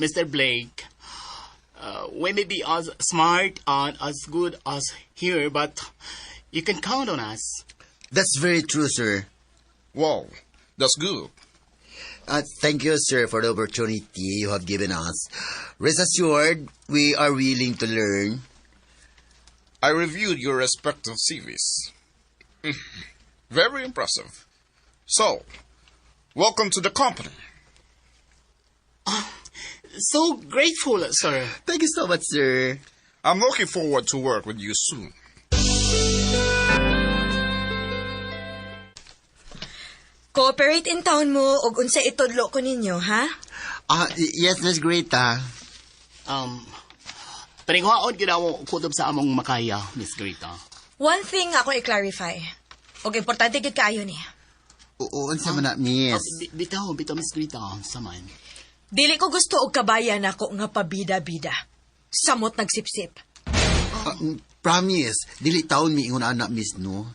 Mr. Blake, we may be as smart and as good as here, but you can count on us. That's very true, sir. Wow, that's good. Thank you, sir, for the opportunity you have given us. Rest assured, we are willing to learn. I reviewed your respective CVs. Very impressive. So, welcome to the company. So grateful, sir. Thank you so much, sir. I'm looking forward to work with you soon. Cooperate in town mo og unsa itudlo ko ninyo, ha? Yes, Miss Greta. Paningwaon gyud ako kutob sa among makaya, Miss Greta. One thing ako i-clarify. Og importante gid kaayo ni. Oo, unsa man na, miss? Bitaw, bitaw, Miss Greta, saman. Dili ko gusto og kabayan nako nga pabida-bida. Samot nagsipsip. Promise, dili taon mi ingon ana, miss, no?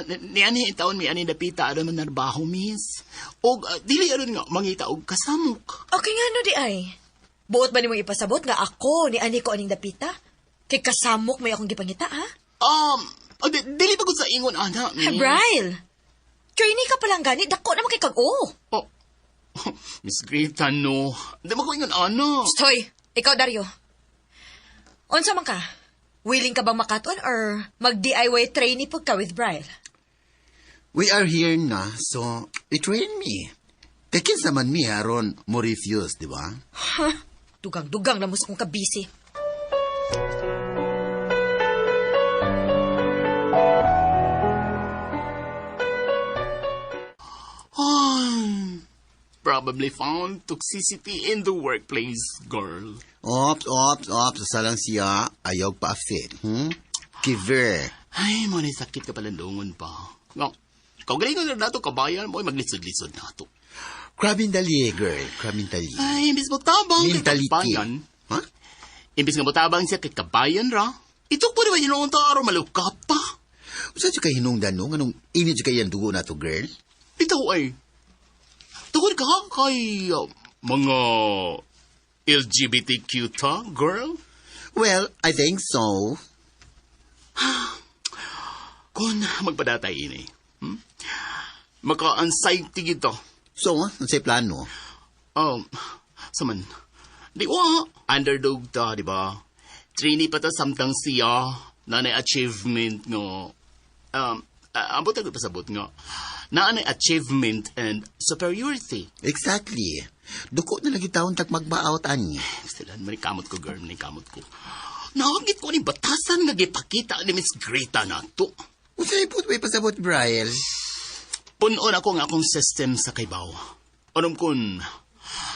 Ni ani taon mi ani dapita aron man narbaho, miss. Og dili aron nga mangita og kasamok. Okay nga no di ay. Buot ba nimo ipasabot nga ako ni ani ko aning dapita? Kay kasamok may akong gipangita, ha? Dili pa gud sa ingon ana, miss. Bryle. Trainee ka pa lang gani, dako naman kay kag o. Oh. Miss Greta, no. Di mo ko ingon ana. Stoy, ikaw Dario. Unsa man ka? Willing ka bang makaton or mag-DIY trainee pug ka with Bryle? We are here na, so i-train me. Kay kinsa man mi aron mo refuse, di ba? Huh? Dugang-dugang na mo sa kong kabisi. Probably found toxicity in the workplace, girl. Ops, ops, ops. Sa lang siya, ayaw pa fit. Kiver. Ay, mo na sakit ka palandungon pa. Nga, kaugalingon na nato kabayan mo, maglisod-lisod na to. Krabing dali, girl. Krabing dali. Ay, imbis mo tabang kay Mentality. kabayan. Ha? Imbis nga mo tabang siya kay kabayan ra. Ito po naman yun ang araw maluka pa. Usa siya kay hinungdan, no? Nganong init siya kay yan dugo na to, girl? Ito ay, tungod ka kay mga LGBTQ ta, girl? Well, I think so. Kung magpadatay ini, maka-anxiety gito. So, unsay plano? Saman, di wa, underdog ta, di ba? Trainee pa ta samtang siya na na achievement nga. Ambot ako pasabot nga. Na na achievement and superiority. Exactly. Duko na lagi taon tag magbaot ani. Sila, manikamot ko, girl, manikamot ko. Naagit ko ni batasan nga gipakita ni Miss Greta na to. Unsay pud may pasabot, Brian? Punon ako nga akong system sa kaybaw. Anom kun,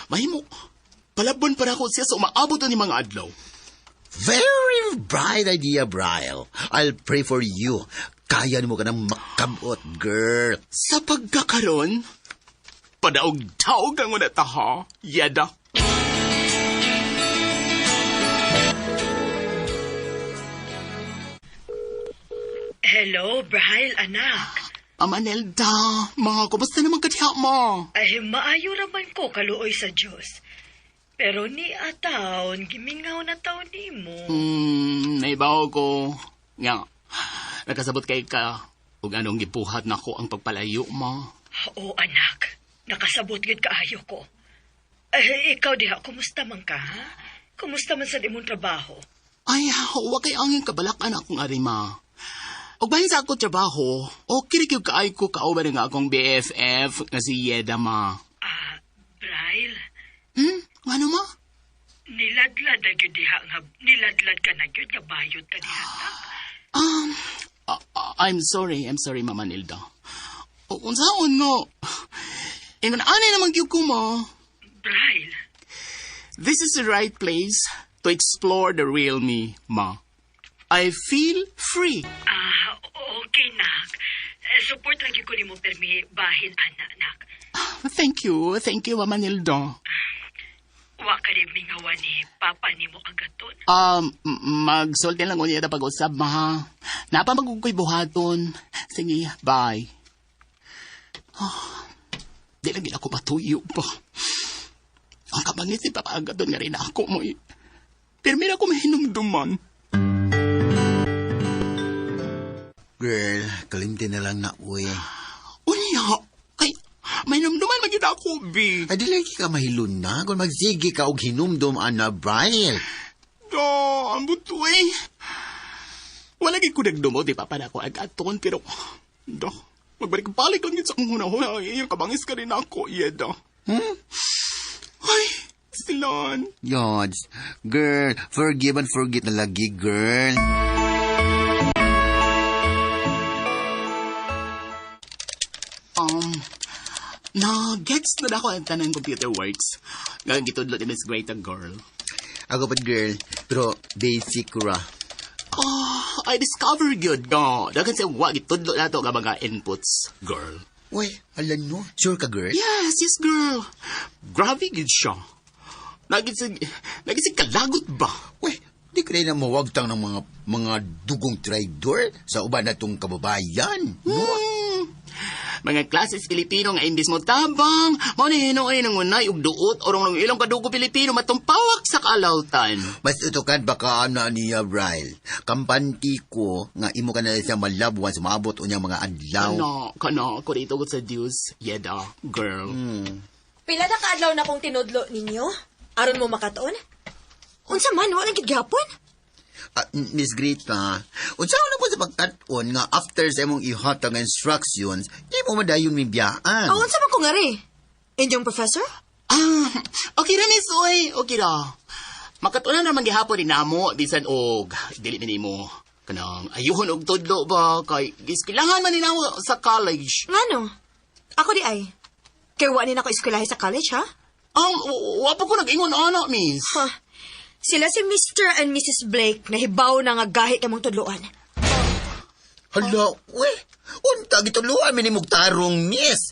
mahimo. Palabon para ako siya sa umaabot ni mga adlaw. Very bright idea, Bryle. I'll pray for you. Kaya mo ka ng makabot, girl. Sa pagkakaron, padaog-daog ang una ta, ha? Yada. Hello, Brahil, anak. Amanelda, ma, kumusta naman ka diha, ma? Ay, maayo raman ko kaluoy sa Diyos. Pero ni ataon, gimingaw na taon nimo. Naibaw ko. Nga, nakasabot kay ka. Ug anong gibuhat nako ang pagpalayo, ma. Oo, anak. Nakasabot gid kaayo ko. Ay, ikaw diha, kumusta man ka, ha? Kumusta man sa imong trabaho? Ay, wa kay angin kabalakan akong ari, ma. Ug bahin sa ako trabaho, okay ra gyud kaayo ko kauban nga akong BFF nga si Yeda, ma. Ah, Braille, Ano, ma? niladlad na gyud diha nga niladlad ka na gyud nga bayot ka diha. Nak. I'm sorry, Mama Nilda. O, unsaon no? Ingon ani naman gyud ko, ma. Braille, This is the right place to explore the real me, ma. I feel free. Ah, okay nak. Eh, support ra gyud ko nimo permi bahin ana nak. Thank you, Mama Nilda. Wa ka rin mingawa ni papa nimo agaton. Magsulti lang unya ta pag-usab, ma. ha? Napa magugkoy buhaton. Sige, bye. Ah, di lang gid ako matuyo pa. Ang kabangit ni Papa Agaton nga rin ako mo. Pero meron ako mahinumduman. Girl, kalimti na lang na, uy. Unya, kay, may numduman magid ako, bi. Ay, di lagi ka mahilun na. Kung magsige ka og hinumdum, ana, Bryle. Do, ang buto eh. Wala gid ko nagdumo, di pa para ako agaton, pero, do, magbalik-balik lang yun sa akong hunahuna. Ay, iyang kabangis ka rin ako, yeda. Ay, Silon. Yods. Girl, forgive and forget na lagi, girl. Na-gets na ako ang tanang computer works. Nga gitudlo ni Miss Greta, girl. Ako pa, girl. Pero basic ra. Oh, I discovered yun, no. Daghan sa wa gitudlo na to nga mga inputs, girl. Uy, alam no. Sure ka, girl? Yes, yes, girl. Grabe gid siya. Nagisig kalagot ba? Uy, di ka rin na mawagtang ng mga dugong traidor sa uban na tong kababayan. No? Mga klases Pilipino nga imbis mo tabang, mao ni hinuoy nang unay og duot orong nang ilang kadugo Pilipino matumpawak sa kalawtan. Mas utukan baka na niya, Bryle. Kampanti ko nga imo ka na siya malabwan sumabot unyang mga adlaw. Kana, kana, ko dito sa Diyos, yeda, girl. Pila na kaadlaw na kong tinudlo ninyo? Aron mo makatuon? Unsa man, wala gid gihapon? Miss Greta, unsa na po sa pagkat-on nga after sa imong ihatag nga instructions, di mo madayon mibiyaan. Ah, unsa man ko nga ri? Inyong professor? Ah, okay ra, Miss Uy. Okay ra. Makatunan naman gihapon ni namo bisan og dili ni nimo kanang ayuhon og tudlo ba kay giskilangan man ni namo sa college. Ngano? Ako di ay. Kay wa ni nako eskwelahe sa college, ha? Wa pa ko nag-ingon ana, Miss. Ha. Sila si Mr. and Mrs. Blake na hibaw na nga gahi kay mong tudloan. Hala, uy, unta gituluan mi nimog tarong, Miss.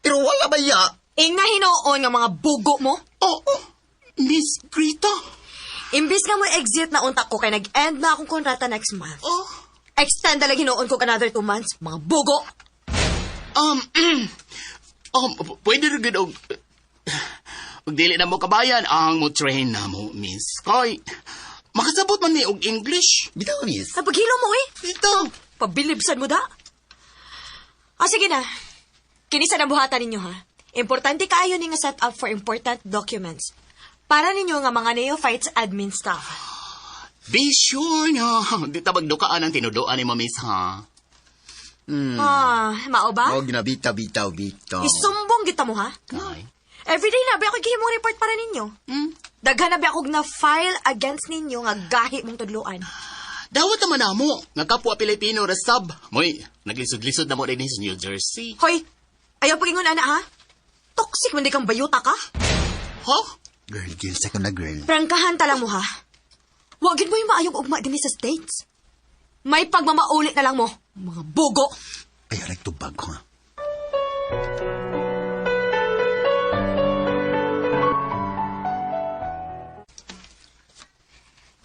Pero wala ba ya? Ing na hinuon nga mga bugo mo. Oh, Miss Greta. Imbis nga mo exit na unta ko kay nag-end na akong kontrata next month. Oh. Extend na lang hinuon ko another 2 months, mga bugo. Pwede rin gud og dili na mo kabayan ang mo train na mo, Miss. Kay makasabot man ni og English. Bitaw, Miss. Sa paghilo mo eh. Bitaw. Pabilibsan mo da. Ah, sige na. Kinisa na buhatan ninyo ha. Importante kaayo ni nga set up for important documents. Para ninyo nga mga neophytes admin staff. Be sure nga. Di ta magdukaan ang tinuduan ni mo, Miss, ha? Ah, mao ba? Og na bitaw, bitaw, bitaw. Isumbong kita mo ha. Ay. Everyday na ba ako gihimong report para ninyo? Daghan na ba ako na file against ninyo nga gahi mong tudloan. Dawat naman na mo. Nga kapwa Pilipino resab. Moy, naglisod-lisod na mo rin sa New Jersey. Hoy, ayaw pagingon ana ha. Toxic man di kang bayuta ka. Ha? Girl, gilsa ko na, girl. Prangkahan ta lang mo, ha? Wa gid mo yung maayong ugma dinhi sa States. May pagmamauli na lang mo, mga bugo. Ay, aray, tubag ko, ha?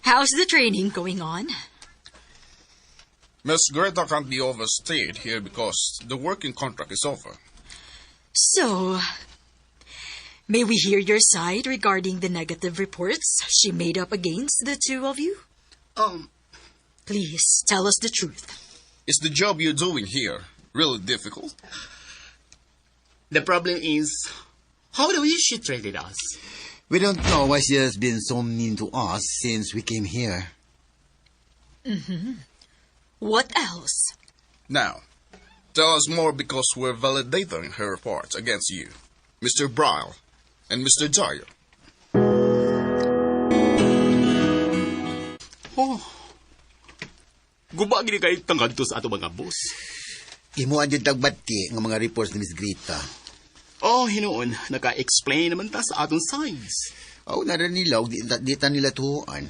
How's the training going on? Miss Greta can't be overstayed here because the working contract is over. So, may we hear your side regarding the negative reports she made up against the two of you? Please tell us the truth. Is the job you're doing here really difficult? The problem is, how the way she treated us. We don't know why she has been so mean to us since we came here. What else? Now, tell us more because we're validating her reports against you, Mr. Bryle and Mr. Dyer. Oh. Guba gini kay tangkad to sa ato mga boss. Imuan yung tagbati ng mga reports ni Miss Greta. Oh, hinuon, naka-explain naman ta sa atong sides. Oh, nara nila, og di ta nila tuhuan.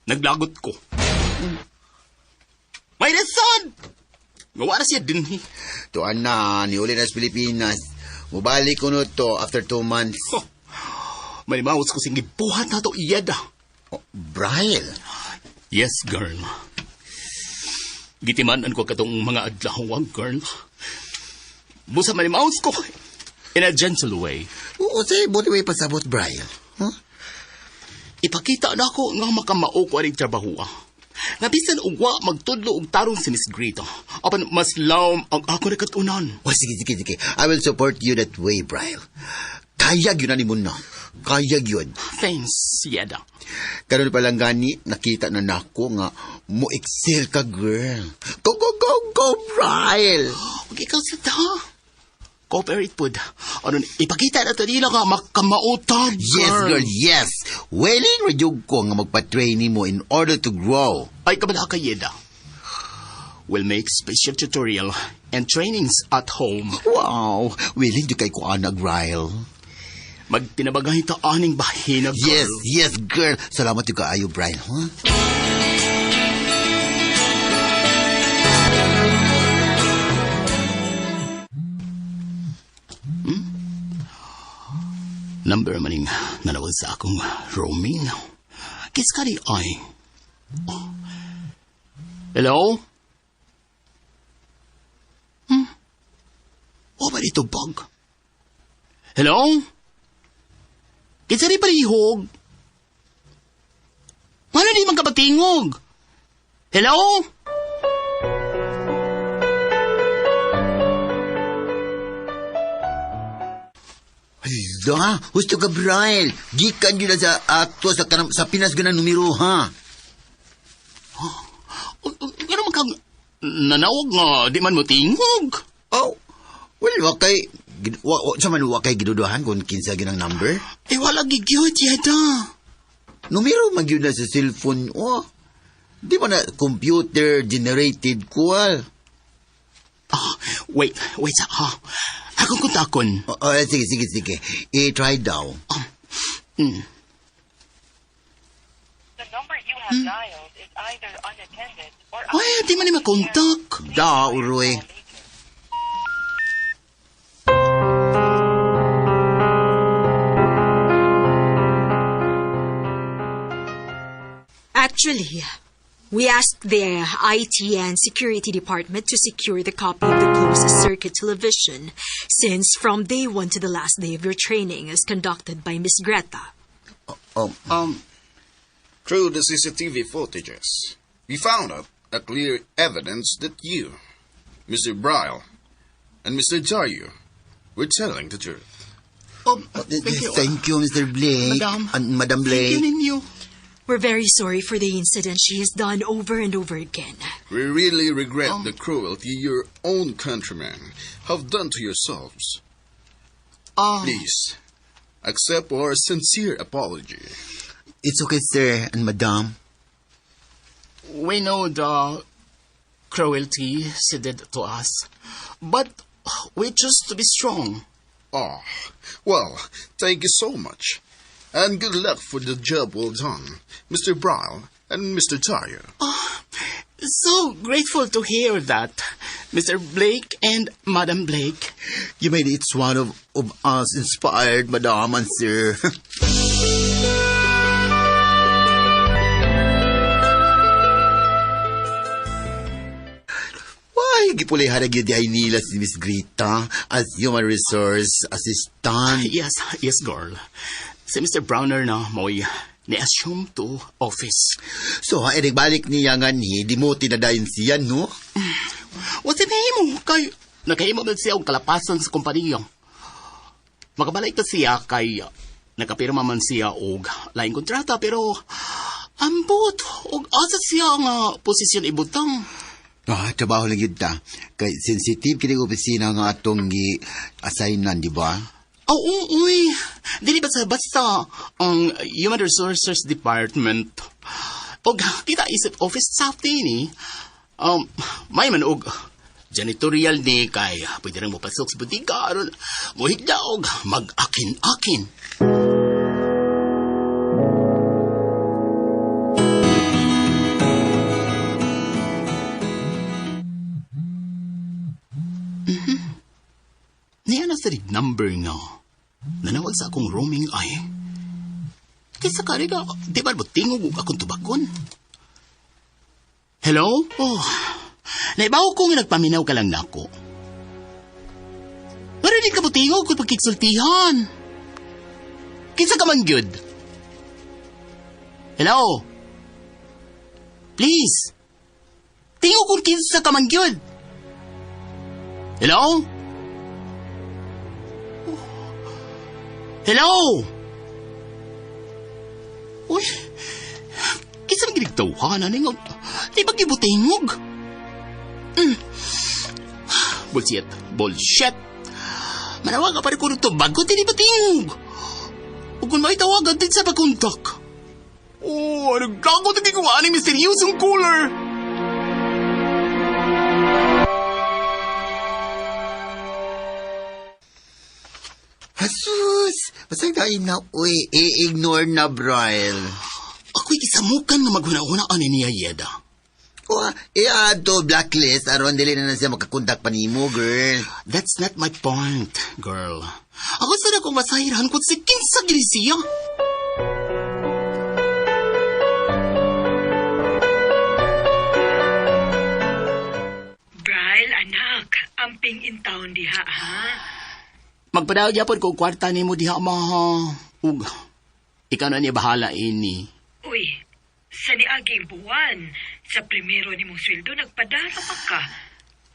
Naglagot ko. May reson! Gawa na siya dinhi. Tuan na, niuli na sa Pilipinas. Mubalik ko no to after 2 months. Oh, may maus ko sing gibuhat na to iyada. Oh, Brian. Yes, girl. Gitimanan ko katong mga adlaw, girl. Busa manimaos ko. In a gentle way. Oo, say, buti may pasabot, Brian. Huh? Ipakita na ako nga makamao ko aning trabaho. Ah. Nga bisan og wa magtudlo og tarong si Miss Greta. Apan mas lawom ang ako nakatunan. Oh, sige, sige, sige. I will support you that way, Brian. Kaya yun na ni mo na. Kaya yun. Thanks, Yeda. Karon pa lang gani, nakita na nako nga mo excel ka, girl. Go, go, go, go, Brian! Okay, ikaw sa ta. Cooperate pod. Ano, ipakita na to nila nga makamautag, Yes, girl, yes. Willing ra jud ko nga magpa-train mo in order to grow. Ay, kabala ka, Yeda. We'll make special tutorial and trainings at home. Wow, willing jud kay ko ana, Brian. Magtinabagay ta aning bahina, girl. Yes, yes, girl. Salamat jud kaayo, Brian, huh? Number maning nanawag sa akong roaming. Kis ka di ay. Oh. Hello? Hmm? O ba dito bug? Hello? Kinsa di palihog? Ano di man kapatingog? Hello? Hala, husto ka, Brian. Gikan yun na sa ato sa, kanang, sa Pinas ganang numero, ha? Ano man kang nanawag nga di man mo tingog? Oh, well, wa kay, wa, wa, sa man wa kay giduduhan kung kinsa ginang number? Eh, wala gigyod, yata. Numero man gyud na sa cellphone, oh. Di ba na computer generated kual? Ah, wait, wait sa, ha. Akong kontakon. Oh, oh, sige, sige, sige. I-try daw. Ay, di man ni makontak. Da, uroy. Actually, we asked the IT and security department to secure the copy of the closed circuit television, since from day one to the last day of your training is conducted by Miss Greta. Oh, Through the CCTV footages, we found out a clear evidence that you, Mr. Bryle, and Mr. Dario were telling the truth. Oh, thank you. Thank you, Mr. Blake. Madam. And Madam Thank you Blake. ninyo. We're very sorry for the incident she has done over and over again. We really regret the cruelty your own countrymen have done to yourselves. Please, accept our sincere apology. It's okay, sir and madam. We know the cruelty she did to us, but we choose to be strong. Ah, well, thank you so much. And good luck for the job well done, Mr. Bryle and Mr. Tario. So grateful to hear that, Mr. Blake and Madam Blake. You made each one of us inspired, Madam and Sir. Why, gipulihan na gyud ay nila si Miss Greta as human resource assistant. Yes, yes, girl. Si Mr. Browner na mo'y ni-assume to office. So, ha, balik niya nga ni, demote na dayon siya, no? What's the name mo? Kay, nakahimo na siya og kalapasan sa kompanya. Makabalik ta siya kay nakapirma man siya og laing kontrata pero ambot og asa siya nga posisyon ibutang. Ah, trabaho lang yun ta. Kay sensitive kini opisina nga atong gi-assignan, di ba? Oh, oo, uy. Dili ba sa basta ang Human Resources Department. Og kita isip office staff din eh. May man og janitorial ni kay pwede rin mo pasok sa butika aron mohigda og mag-akin-akin. Mhm. Niya na sa number nga. Nanawag sa akong roaming ay. Kaysa kari ka, di ba mo tingog og akong tubakon? Hello? Oh, naibaw ko nga nagpaminaw ka lang nako. Pero di ka mo tingog kung pagkiksultihan. Kinsa ka man gyud? Hello? Please? Tingog kung kinsa ka man gyud. Hello? Hello? Uy, kinsa man ginigtawhan ani nga di ba gibutingog? Mm. Bullshit. Bullshit. Manawag ka pa rin ko nito bago di ba tingog? Ug kung may tawagan din sa pagkontak. Oh, ano gago na gagawa ni misteryosong cooler? Jesus! Basta tayo na, uy, i-ignore na, Brian. Ako'y gisamukan nga maghuna-huna ani niya, Yeda. O, i-add to blacklist aron dili na na siya makakontak pa nimo, girl. That's not my point, girl. Ako sana kong masahiran kung si kinsa gini siya. Bryle, anak, amping in town diha, ha? Magpadaog yapon ko kwarta nimo diha ma. Ug ikaw na niya bahala ini. Uy, sa niaging buwan, sa primero nimong sweldo, nagpadala pa ka.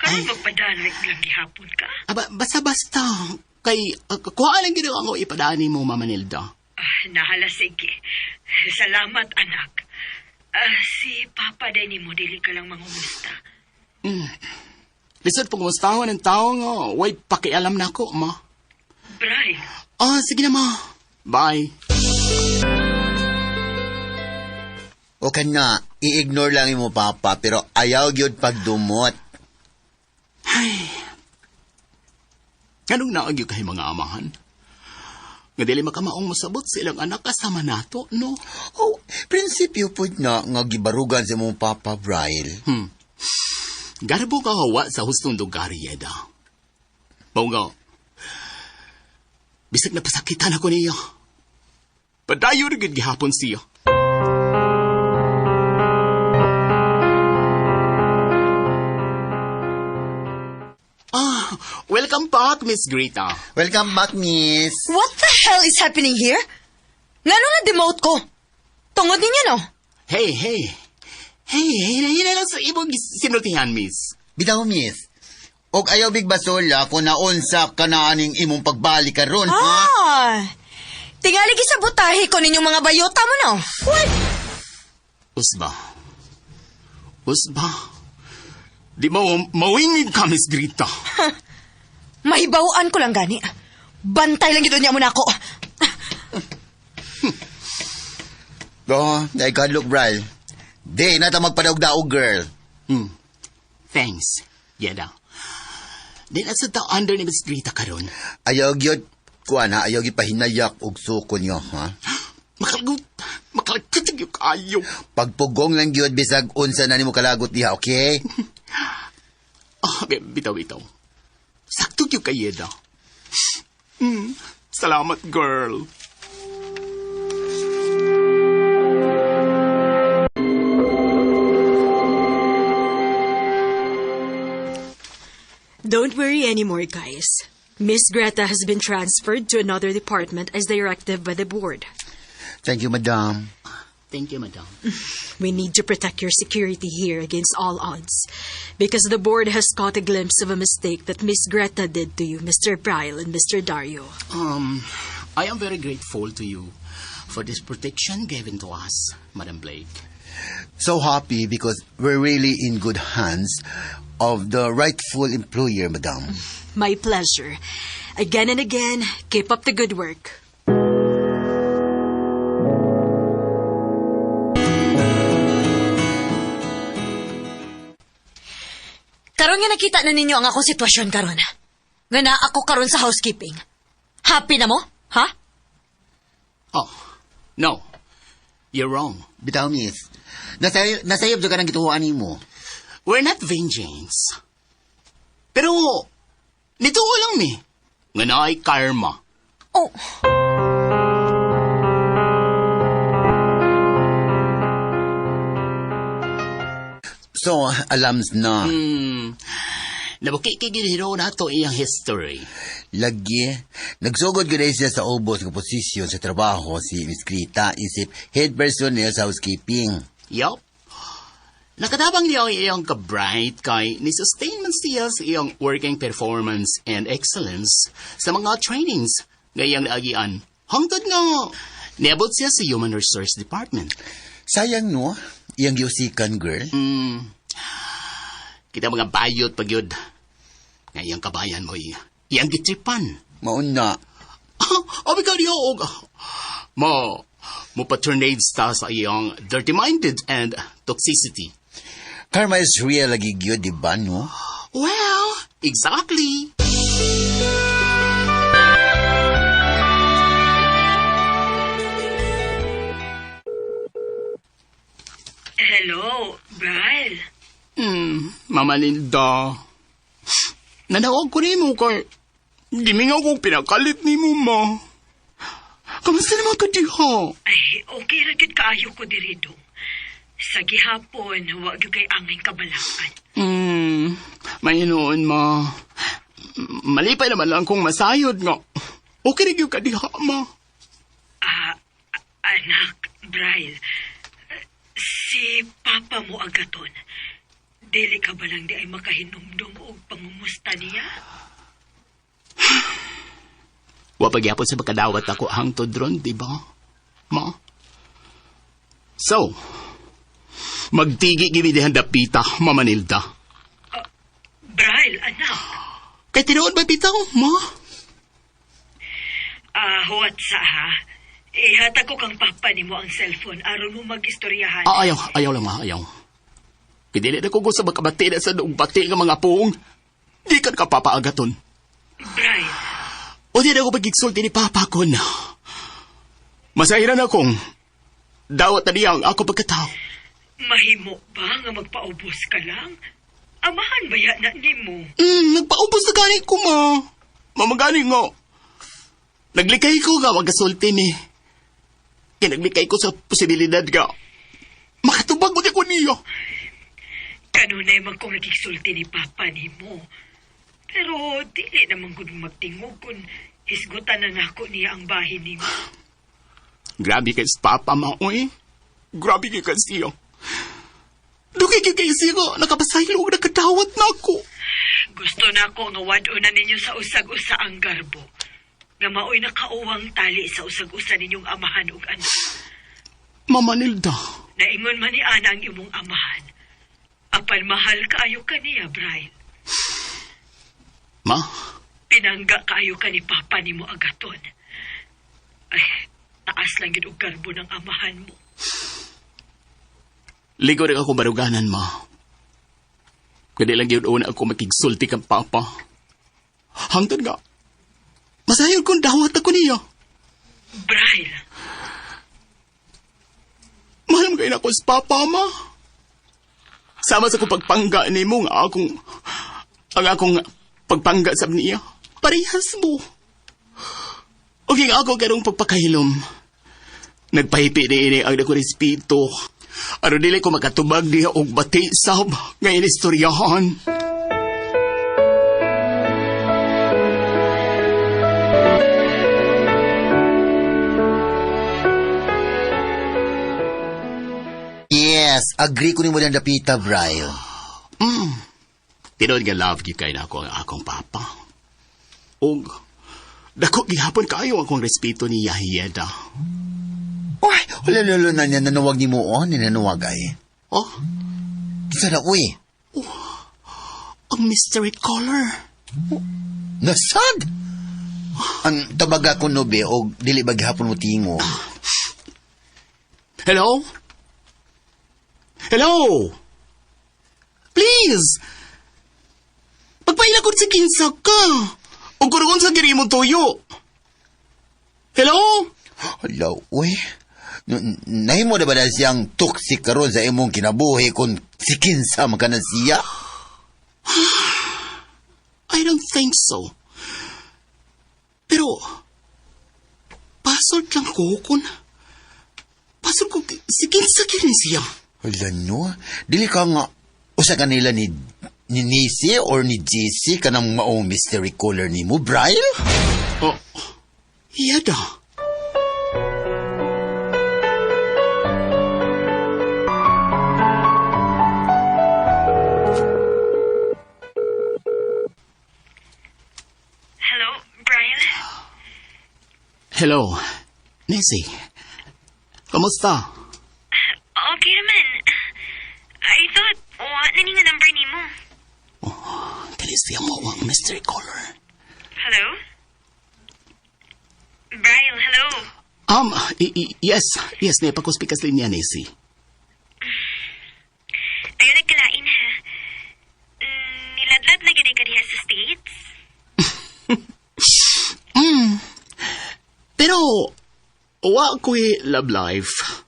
Karon magpadala lang gihapon ka. Aba, basta-basta. Kay, kuha lang ginawa ko ipadaan nimo, Mama Nilda. Ah, nahala, sige. Salamat, anak. Ah, si Papa day nimo dili ka lang mangumusta. Mm. Lisod pag kumustahon ng tao nga, way pakialam na ako, ma. Bryle, Ah, sige na, ma. Bye. O kana, i-ignore lang imo papa pero ayaw gyud pagdumot. Ay. Anong naagyo kay mga amahan? Nga dili makamaong mosabot sa ilang anak kasama nato, no? Oh, prinsipyo pud na nga gibarugan sa imong papa, Brian. Garbo ka hawa sa hustong lugar, Yeda. Mao nga, bisag napasakitan ako niya. Padayon na gid gihapon siya. Ah, welcome back, Miss Greta. Welcome back, miss. What the hell is happening here? Ngano na demote ko? Tungod ninyo, no? Hey, hey. Hey, hey, lang sa imong sinultihan, miss. Bitaw, miss. Og ayaw big basola kung naunsa ka na aning imong pagbalik karon, ha? Ah! Tingali gisabutahe ko ninyong mga bayota mo, no? What? Usba. Usba. Di ba mawingid ka, Miss Greta? Mahibawaan ko lang gani. Bantay lang yun niya mo na ako. Oh, ay God look, Brian. Di na ta magpadaog-daog, girl. Thanks, Yeda. Di na sa ta under ni Miss Greta karon. Ayaw gyud kuan ha, ayaw gyud pahinayak og suko niyo, ha? Makalagot. Makalagot yung kaayo. Pagpugong lang gyud bisag unsa na nimo kalagot diha, okay? Ah, bitaw, bitaw. Sakto gyud kay Yeda. Salamat, girl. Don't worry anymore, guys. Miss Greta has been transferred to another department as directed by the board. Thank you, madam. Thank you, madam. We need to protect your security here against all odds, because the board has caught a glimpse of a mistake that Miss Greta did to you, Mr. Bryle and Mr. Dario. I am very grateful to you for this protection given to us, Madam Blake. So happy because we're really in good hands of the rightful employer, madam. My pleasure. Again and again, keep up the good work. Karon nga nakita na ninyo ang akong sitwasyon karon. Nga naa ako karon sa housekeeping. Happy na mo? Ha? Oh, no. You're wrong. Bitaw, miss. Nasayop ka ng gituhuan nimo. We're not vengeance. Pero, nito lang ni. Nga naay karma. Oh. So, alams na. Nabukikigil na to iyang history. Lagi, nagsugod gyud siya sa ubos nga posisyon sa trabaho si Miss Greta isip head personnel sa housekeeping. Yup. Nakatabang niya ang iyang ka-bright kay ni-sustain man siya sa iyang working performance and excellence sa mga trainings nga iyang naagian. Hangtod nga, niabot siya sa Human Resource Department. Sayang no, iyang giusikan girl. Kita mga bayot pag yun. Nga iyang kabayan mo, iyang gitripan. Mauna. Abi ka niyo, og mo patronage ta sa iyang dirty-minded and toxicity. Karma is real lagi gyud, di ba no? Well, exactly. Hello, Bryle. Mama Nilda. Nanawag ko nimo kay gimingaw kong pinakalit nimo, ma. Kamusta naman ka diha? Ay, okay ra gyud kaayo ko diri dong. Sa gihapon, wa gyud kay angay kabalakan. Mahinoon, ma. Malipay naman lang kung masayod nga. Okay ra gyud ka diha, ma. Anak, Bryle, si Papa mo agaton. Dili ka ba lang di ay makahinumdum og pangumusta niya? Wa pagyapon sa makadawat ako hangtod ron, di ba? Ma? So, magtigi gimi dihan dapita, Mama Nilda. Bryle, anak. Kay tinuod ba bitaw, ma? Huwat sa ha. Ihatag ko kang papa nimo ang cellphone aron mo magistoryahan. Ayaw, ayaw lang ma, ayaw. Kay dili na ko gusto makabati na sa noong bati nga mga puong. Di ka kapapaagaton. Bryle. O di na ako pagigsulti ni Papa ko na. Masahiran akong dawat na niya ang ako pagkatao. Mahimo ba nga magpaubos ka lang? Amahan ba ya na nimo? Nagpaubos na gani ko, ma. Mamagani nga. Naglikay ko nga magasulti ni. Kinaglikay ko sa posibilidad nga. Makatubag mo di ko niyo. Kanunay man kong nagigsulti ni Papa nimo. Pero dili naman gud magtingog kung hisgutan na nako niya ang bahin nimo. Grabe kay Papa, ma, oy. Grabe kay siya. Dugay kay kay siya nga, nakapasaylo og nakadawat na ako. Gusto na ako nga wad-o na ninyo sa usag-usa ang garbo. Nga maoy nakauwang tali sa usag-usa ninyong amahan ug anak. Mama Nilda. Naingon man ni Ana ang imong amahan. Apan mahal kaayo ka niya, Brian. Ma? Pinangga kaayo ka ni Papa nimo agaton. Ay, taas lang yun og garbo ng amahan mo. Ligo rin ako baruganan, ma. Kaya lang yun una ako makigsulti kang Papa. Hangtod nga, masayod kong dawat ako niya. Brian. Mahal mo kayo na ako sa papa, ma. Sama sa kong pagpangga ni mo nga akong... Ang akong pagpangga sa niya. Parehas mo. Okay nga ako karong pagpakahilom. Nagpahipi ni ini ang dako respeto. Aron dili ko makatubag diha og bati sab nga inistoryahan. Yes, agree ko nimo diyan dapita, Brian. Tinuod nga love gyud kay nako ang akong papa. Og dako gihapon kaayo akong respeto ni Yahiyeda. Uy, wala lalo na niya nanuwag ni mo, oh, ninanuwag ay. Oh? Kinsa na, uy? Ang mystery caller. Nasad! Ang tabaga ko no, be, og dili ba gihapon mo tingog? Hello? Hello? Please! Pagpaila ko sa kinsa ka. O kurugon sa giri mo tuyo. Hello? Hello, uy. Nahimo na ba na siyang toxic karon sa imong kinabuhi kung si kinsa man ka na siya? I don't think so. Pero, pasod lang ko kung... Pasod ko si kinsa kini siya. Hala no, dili ka nga usa kanila ni Nisi or ni JC kanang maong mystery caller nimo, Brian? Oh, yada. Hello, Brian? Hello, Nessie. Kamusta? Okay naman. I thought, wa na ni nga number nimo. Dili siya mo ang mystery caller. Hello? Brian, hello. Yes, yes, naipag-speak sa linya, Nessie. Ayaw nagkalain ha. Niladlad na gid ka diha sa States. Pero, wa ko'y love life.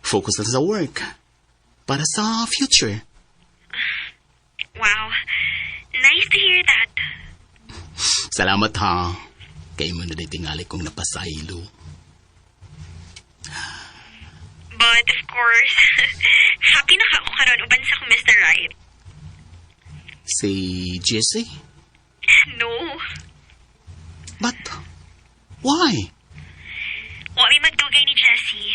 Focus lang sa work. Para sa future. Wow. Nice to hear that. Salamat ha. Kay mo na tingali kong napasaylo. But of course, happy na ako karon uban sa akong Mr. Right. Si Jesse? No. But, why? Wa mi magdugay ni Jesse.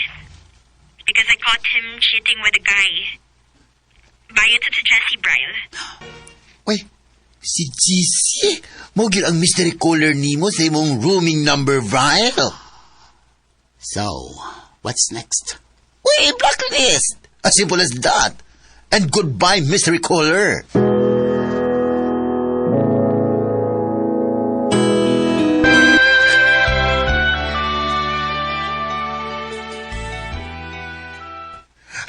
Because I caught him cheating with a guy. Bayot sa si Jesse, Brian. Uy, si GC? Mao gyud ang mystery caller nimo sa imong rooming number, Brian. So, what's next? Uy, blacklist! As simple as that. And goodbye, mystery caller.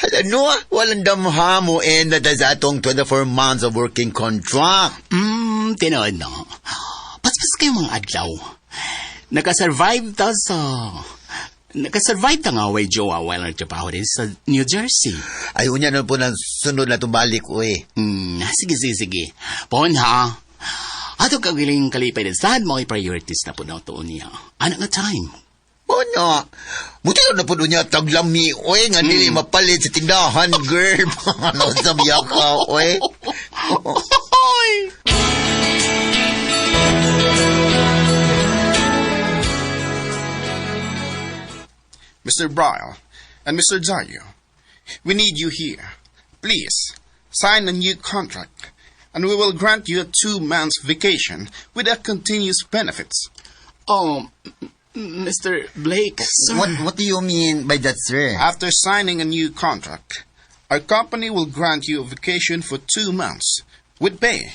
Hala, no, walang damha mo and na sa atong 24 months of working contract. Tinuod no. Paspas kayo mga adlaw. Nakasurvive ta sa... Nakasurvive ta nga way jowa while nagtrabaho rin sa New Jersey. Ay, unya na po ng sunod na itong balik, uy. Sige, sige, sige. Pon ha. Ato kagaling kalipay na sad mo priorities na po na ito niya. Ano nga time? Oh, no. Muti na po niya taglami, uy, nga dili mapalit sa tindahan, girl. Ano sa ka, uy. Oy! Mr. Bryle and Mr. Dario, we need you here. Please, sign a new contract, and we will grant you a 2 months vacation with a continuous benefits. Oh, Mr. Blake, sir. What do you mean by that, sir? After signing a new contract, our company will grant you a vacation for 2 months with pay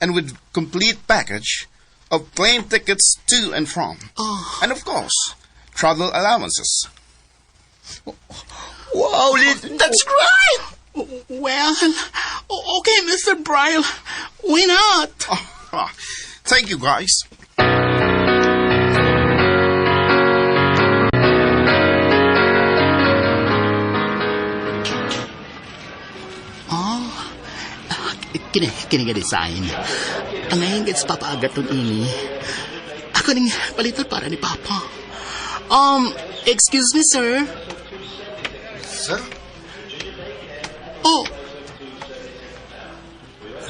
and with complete package of plane tickets to and from. Oh. And of course, travel allowances. Wow, that's great! Well, okay, Mr. Bryle, why not? Oh, thank you, guys. Kini nga design. Ang ngayon gets Papa Agaton ini. Ako ning palitan para ni Papa. Excuse me, sir. Sir? Oh.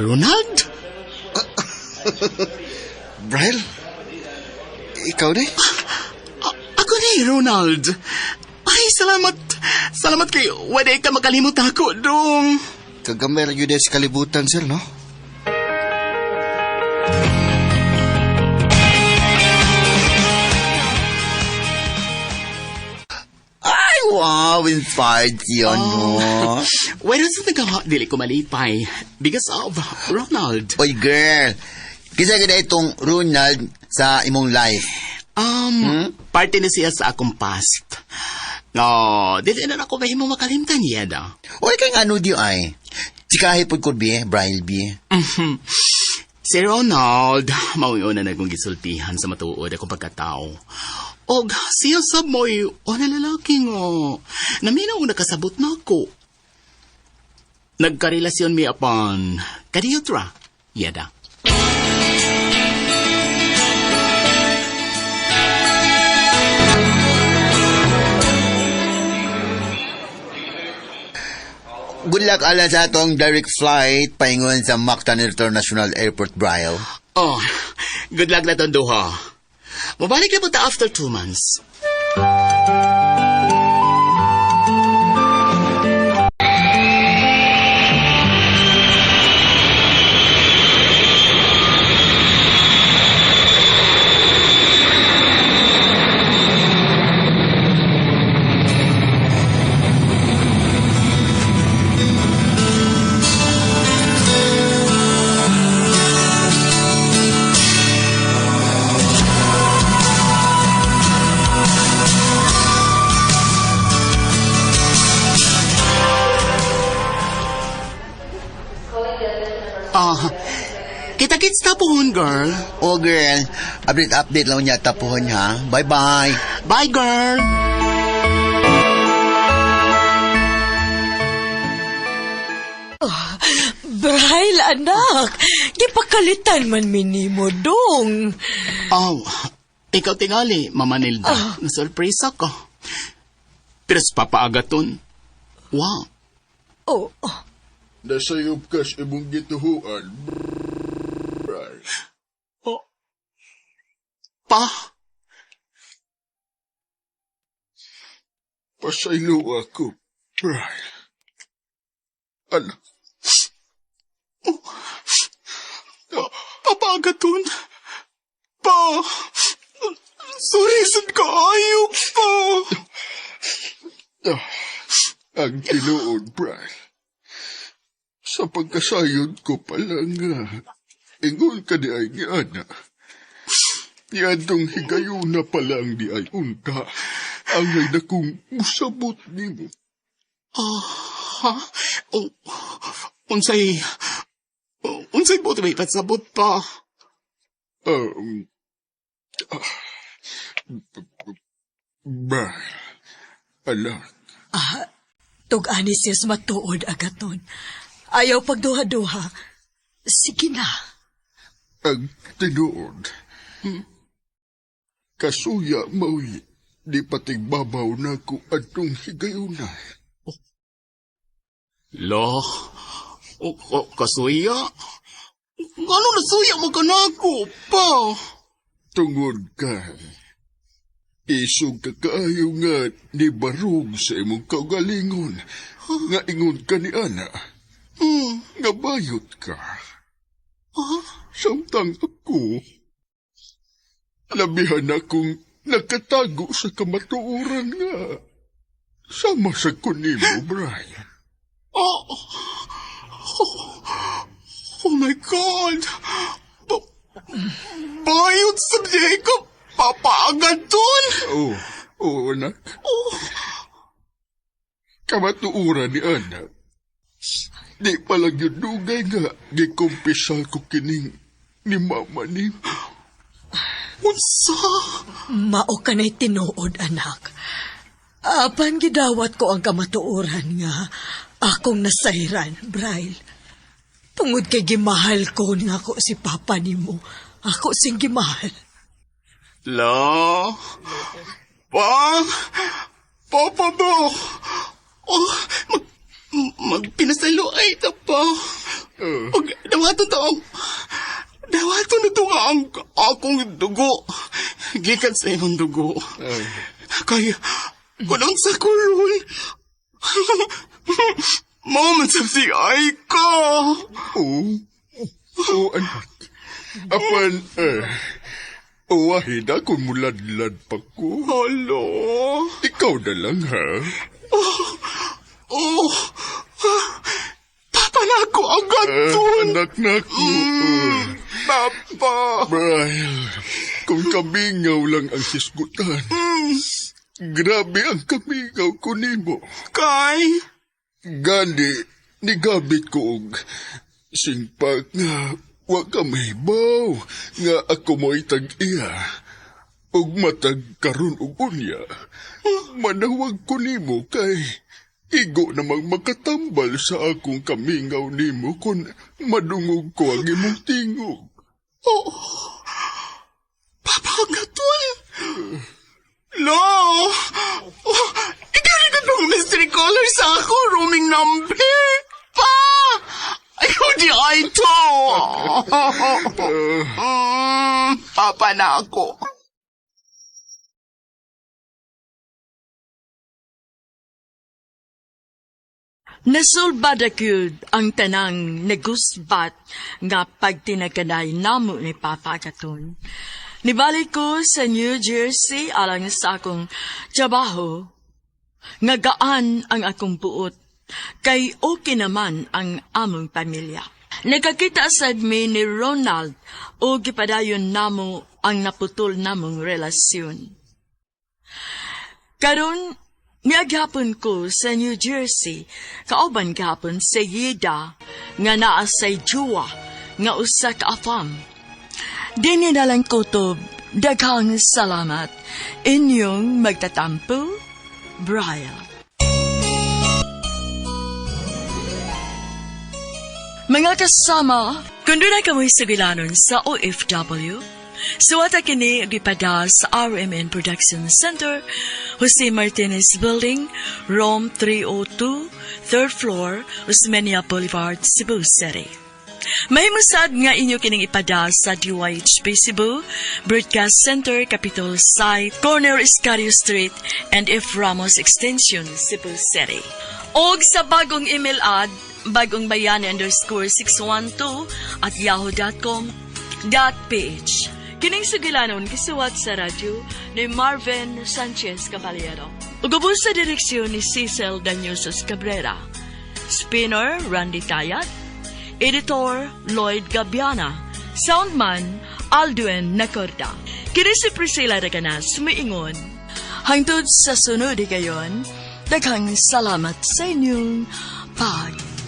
Ronald? Brian? Ikaw ni? Ako ni, Ronald. Ay, salamat. Salamat kayo. Wala ka makalimot ako, dong. Kagamay ra gyud sa kalibutan, sir, no? Ay, wow! Inspired siya, no? Why does it nga dili ko malipay? Because of Ronald. Oy, girl. Kisa gid itong Ronald sa imong life. Parte na siya sa akong past. No, dili na ako mahimo makalimtan niya da. Oy, kay ano di ay? Tsikahe pod ko bi, Brian bi. Si Ronald, mao'y una na kong gisultihan sa matuod akong pagkatao. Og siya sab mo'y una lalaki nga. Naminaw nakasabot na ako. Nagkarelasyon mi apan kadiyot ra, yada. Good luck ala sa atong direct flight paingon sa Mactan International Airport, Brian. Oh, good luck na tong duha. Mabalik na po ta after 2 months. Kita-kits tapuhon, girl. Oh, girl. Update-update lang niya tapuhon, ha? Bye-bye. Bye, girl. Oh, Braille, anak. Gipakalitan man minimo dong. Oh, ikaw tingali, Mama Nilda. Oh. Nasurprise ako. Pero sa Papa Agaton, wow. Oh, oh. Nasayop ka sa imong gituhuan, Brian. Oh. Pa? Pasaylo ako, Brian. Ano? Oh. Papa Agaton? Pa! Sorry, sad kaayo, pa! Ang tinuod, Brian. Sa pagkasayod ko pa lang nga, ingon ka di ay ni Ana. Niadtong higayuna pa lang di ay unta, angay na kong musabot nimo. Ha? Oh, unsay buot may pasabot pa? Brian, anak. Tug-ani siya sa matuod, Agaton. Ayaw pagduha-duha. Sige na. Ang tinuod. Kasuya mao'y di patigbabaw na ko atong higayuna. Oh. Lo, kasuya? Ngano nasuya mo ka na ako, pa? Tungod ka, isog ka kaayo nga ni barug sa imong kaugalingon, nga ingon ka ni Ana, nga bayot ka. Huh? Samtang ako, labihan akong nakatago sa kamatuoran nga. Sama sa kunimo, Brian. Oh, oh my God! Bayot sa Jacob! Papaagad dun! Oo, oh, anak. Oh. Kamatuoran ni anak. Di palang yun dugay nga gikumpisal ko kining ni mama ni. Unsa? Mao ka na'y tinuod, anak. Apan gidawat ko ang kamatuoran nga akong nasayran, Braille. Tungod kay gimahal ko nako si Papa nimo. Ako sing gimahal. La. Pa. Papa ba? Oh, magpinasalo ay ta pa. Og dawaton ta ang dawaton na to nga ang akong dugo. Gikan sa imong dugo. Kaya, kunon sa kulon. Mao man sab si ay ko. Oo. Oo, anak. Apan, uwahid ako muladlad pa ko. Halo. Ikaw na lang, ha? Oh. Papa na ako agad to. Anak na ko. Papa. Brian, kung kamingaw lang ang hisgutan. Grabe ang kamingaw ko nimo. Kay? Gani, nigabit ko og singpak nga wa ka mahibaw nga ako mo'y tag-iya. Og matag karon og unya, manawag ko nimo kay igo namang makatambal sa akong kamingaw nimo kung madungog ko ang imong tingog. Oh, Papa Gatol! Lo! Oh, ikaw rin itong mystery caller sa ako, roaming number! Pa! Ayaw di ay to! Papa na ako. Nasulbad gyud ang tanang nagusbat nga pagtinaganay namo ni Papa Agaton. Nibalik ko sa New Jersey alang sa akong trabaho. Nga gaan ang akong buot. Kay okay naman ang among pamilya. Nakakita sad mi ni Ronald o gipadayon namo ang naputol namong relasyon. Karon miaghapon ko sa New Jersey, kauban gihapon sa Yida nga naa say juwa nga usa ka afam. Dini na lang kutob, daghang salamat. Inyong magtatampo, Brian. Mga kasama, kung doon kamoy sugilanon sa OFW, suwata kini gipada sa RMN Production Center, Jose Martinez Building, Room 302, 3rd floor, Osmeña Boulevard, Cebu City. Mahimusad nga inyo kining ipada sa DYHP Cebu, Broadcast Center, Capitol Site, Corner Escario Street, and F. Ramos Extension, Cebu City. Og sa bagong email ad, bagongbayani_612@yahoo.com.ph. Kining sugilanon kisuwat sa radyo ni Marvin Sanchez Caballero. Ug ubos sa direksyon ni Cecil Danyusos Cabrera. Spinner Randy Tayat. Editor Lloyd Gabiana. Soundman Aldwin Nacorda. Kini si Priscilla Reganas miingon. Hangtod sa sunod higayon, daghang salamat sa inyong pagpaminaw.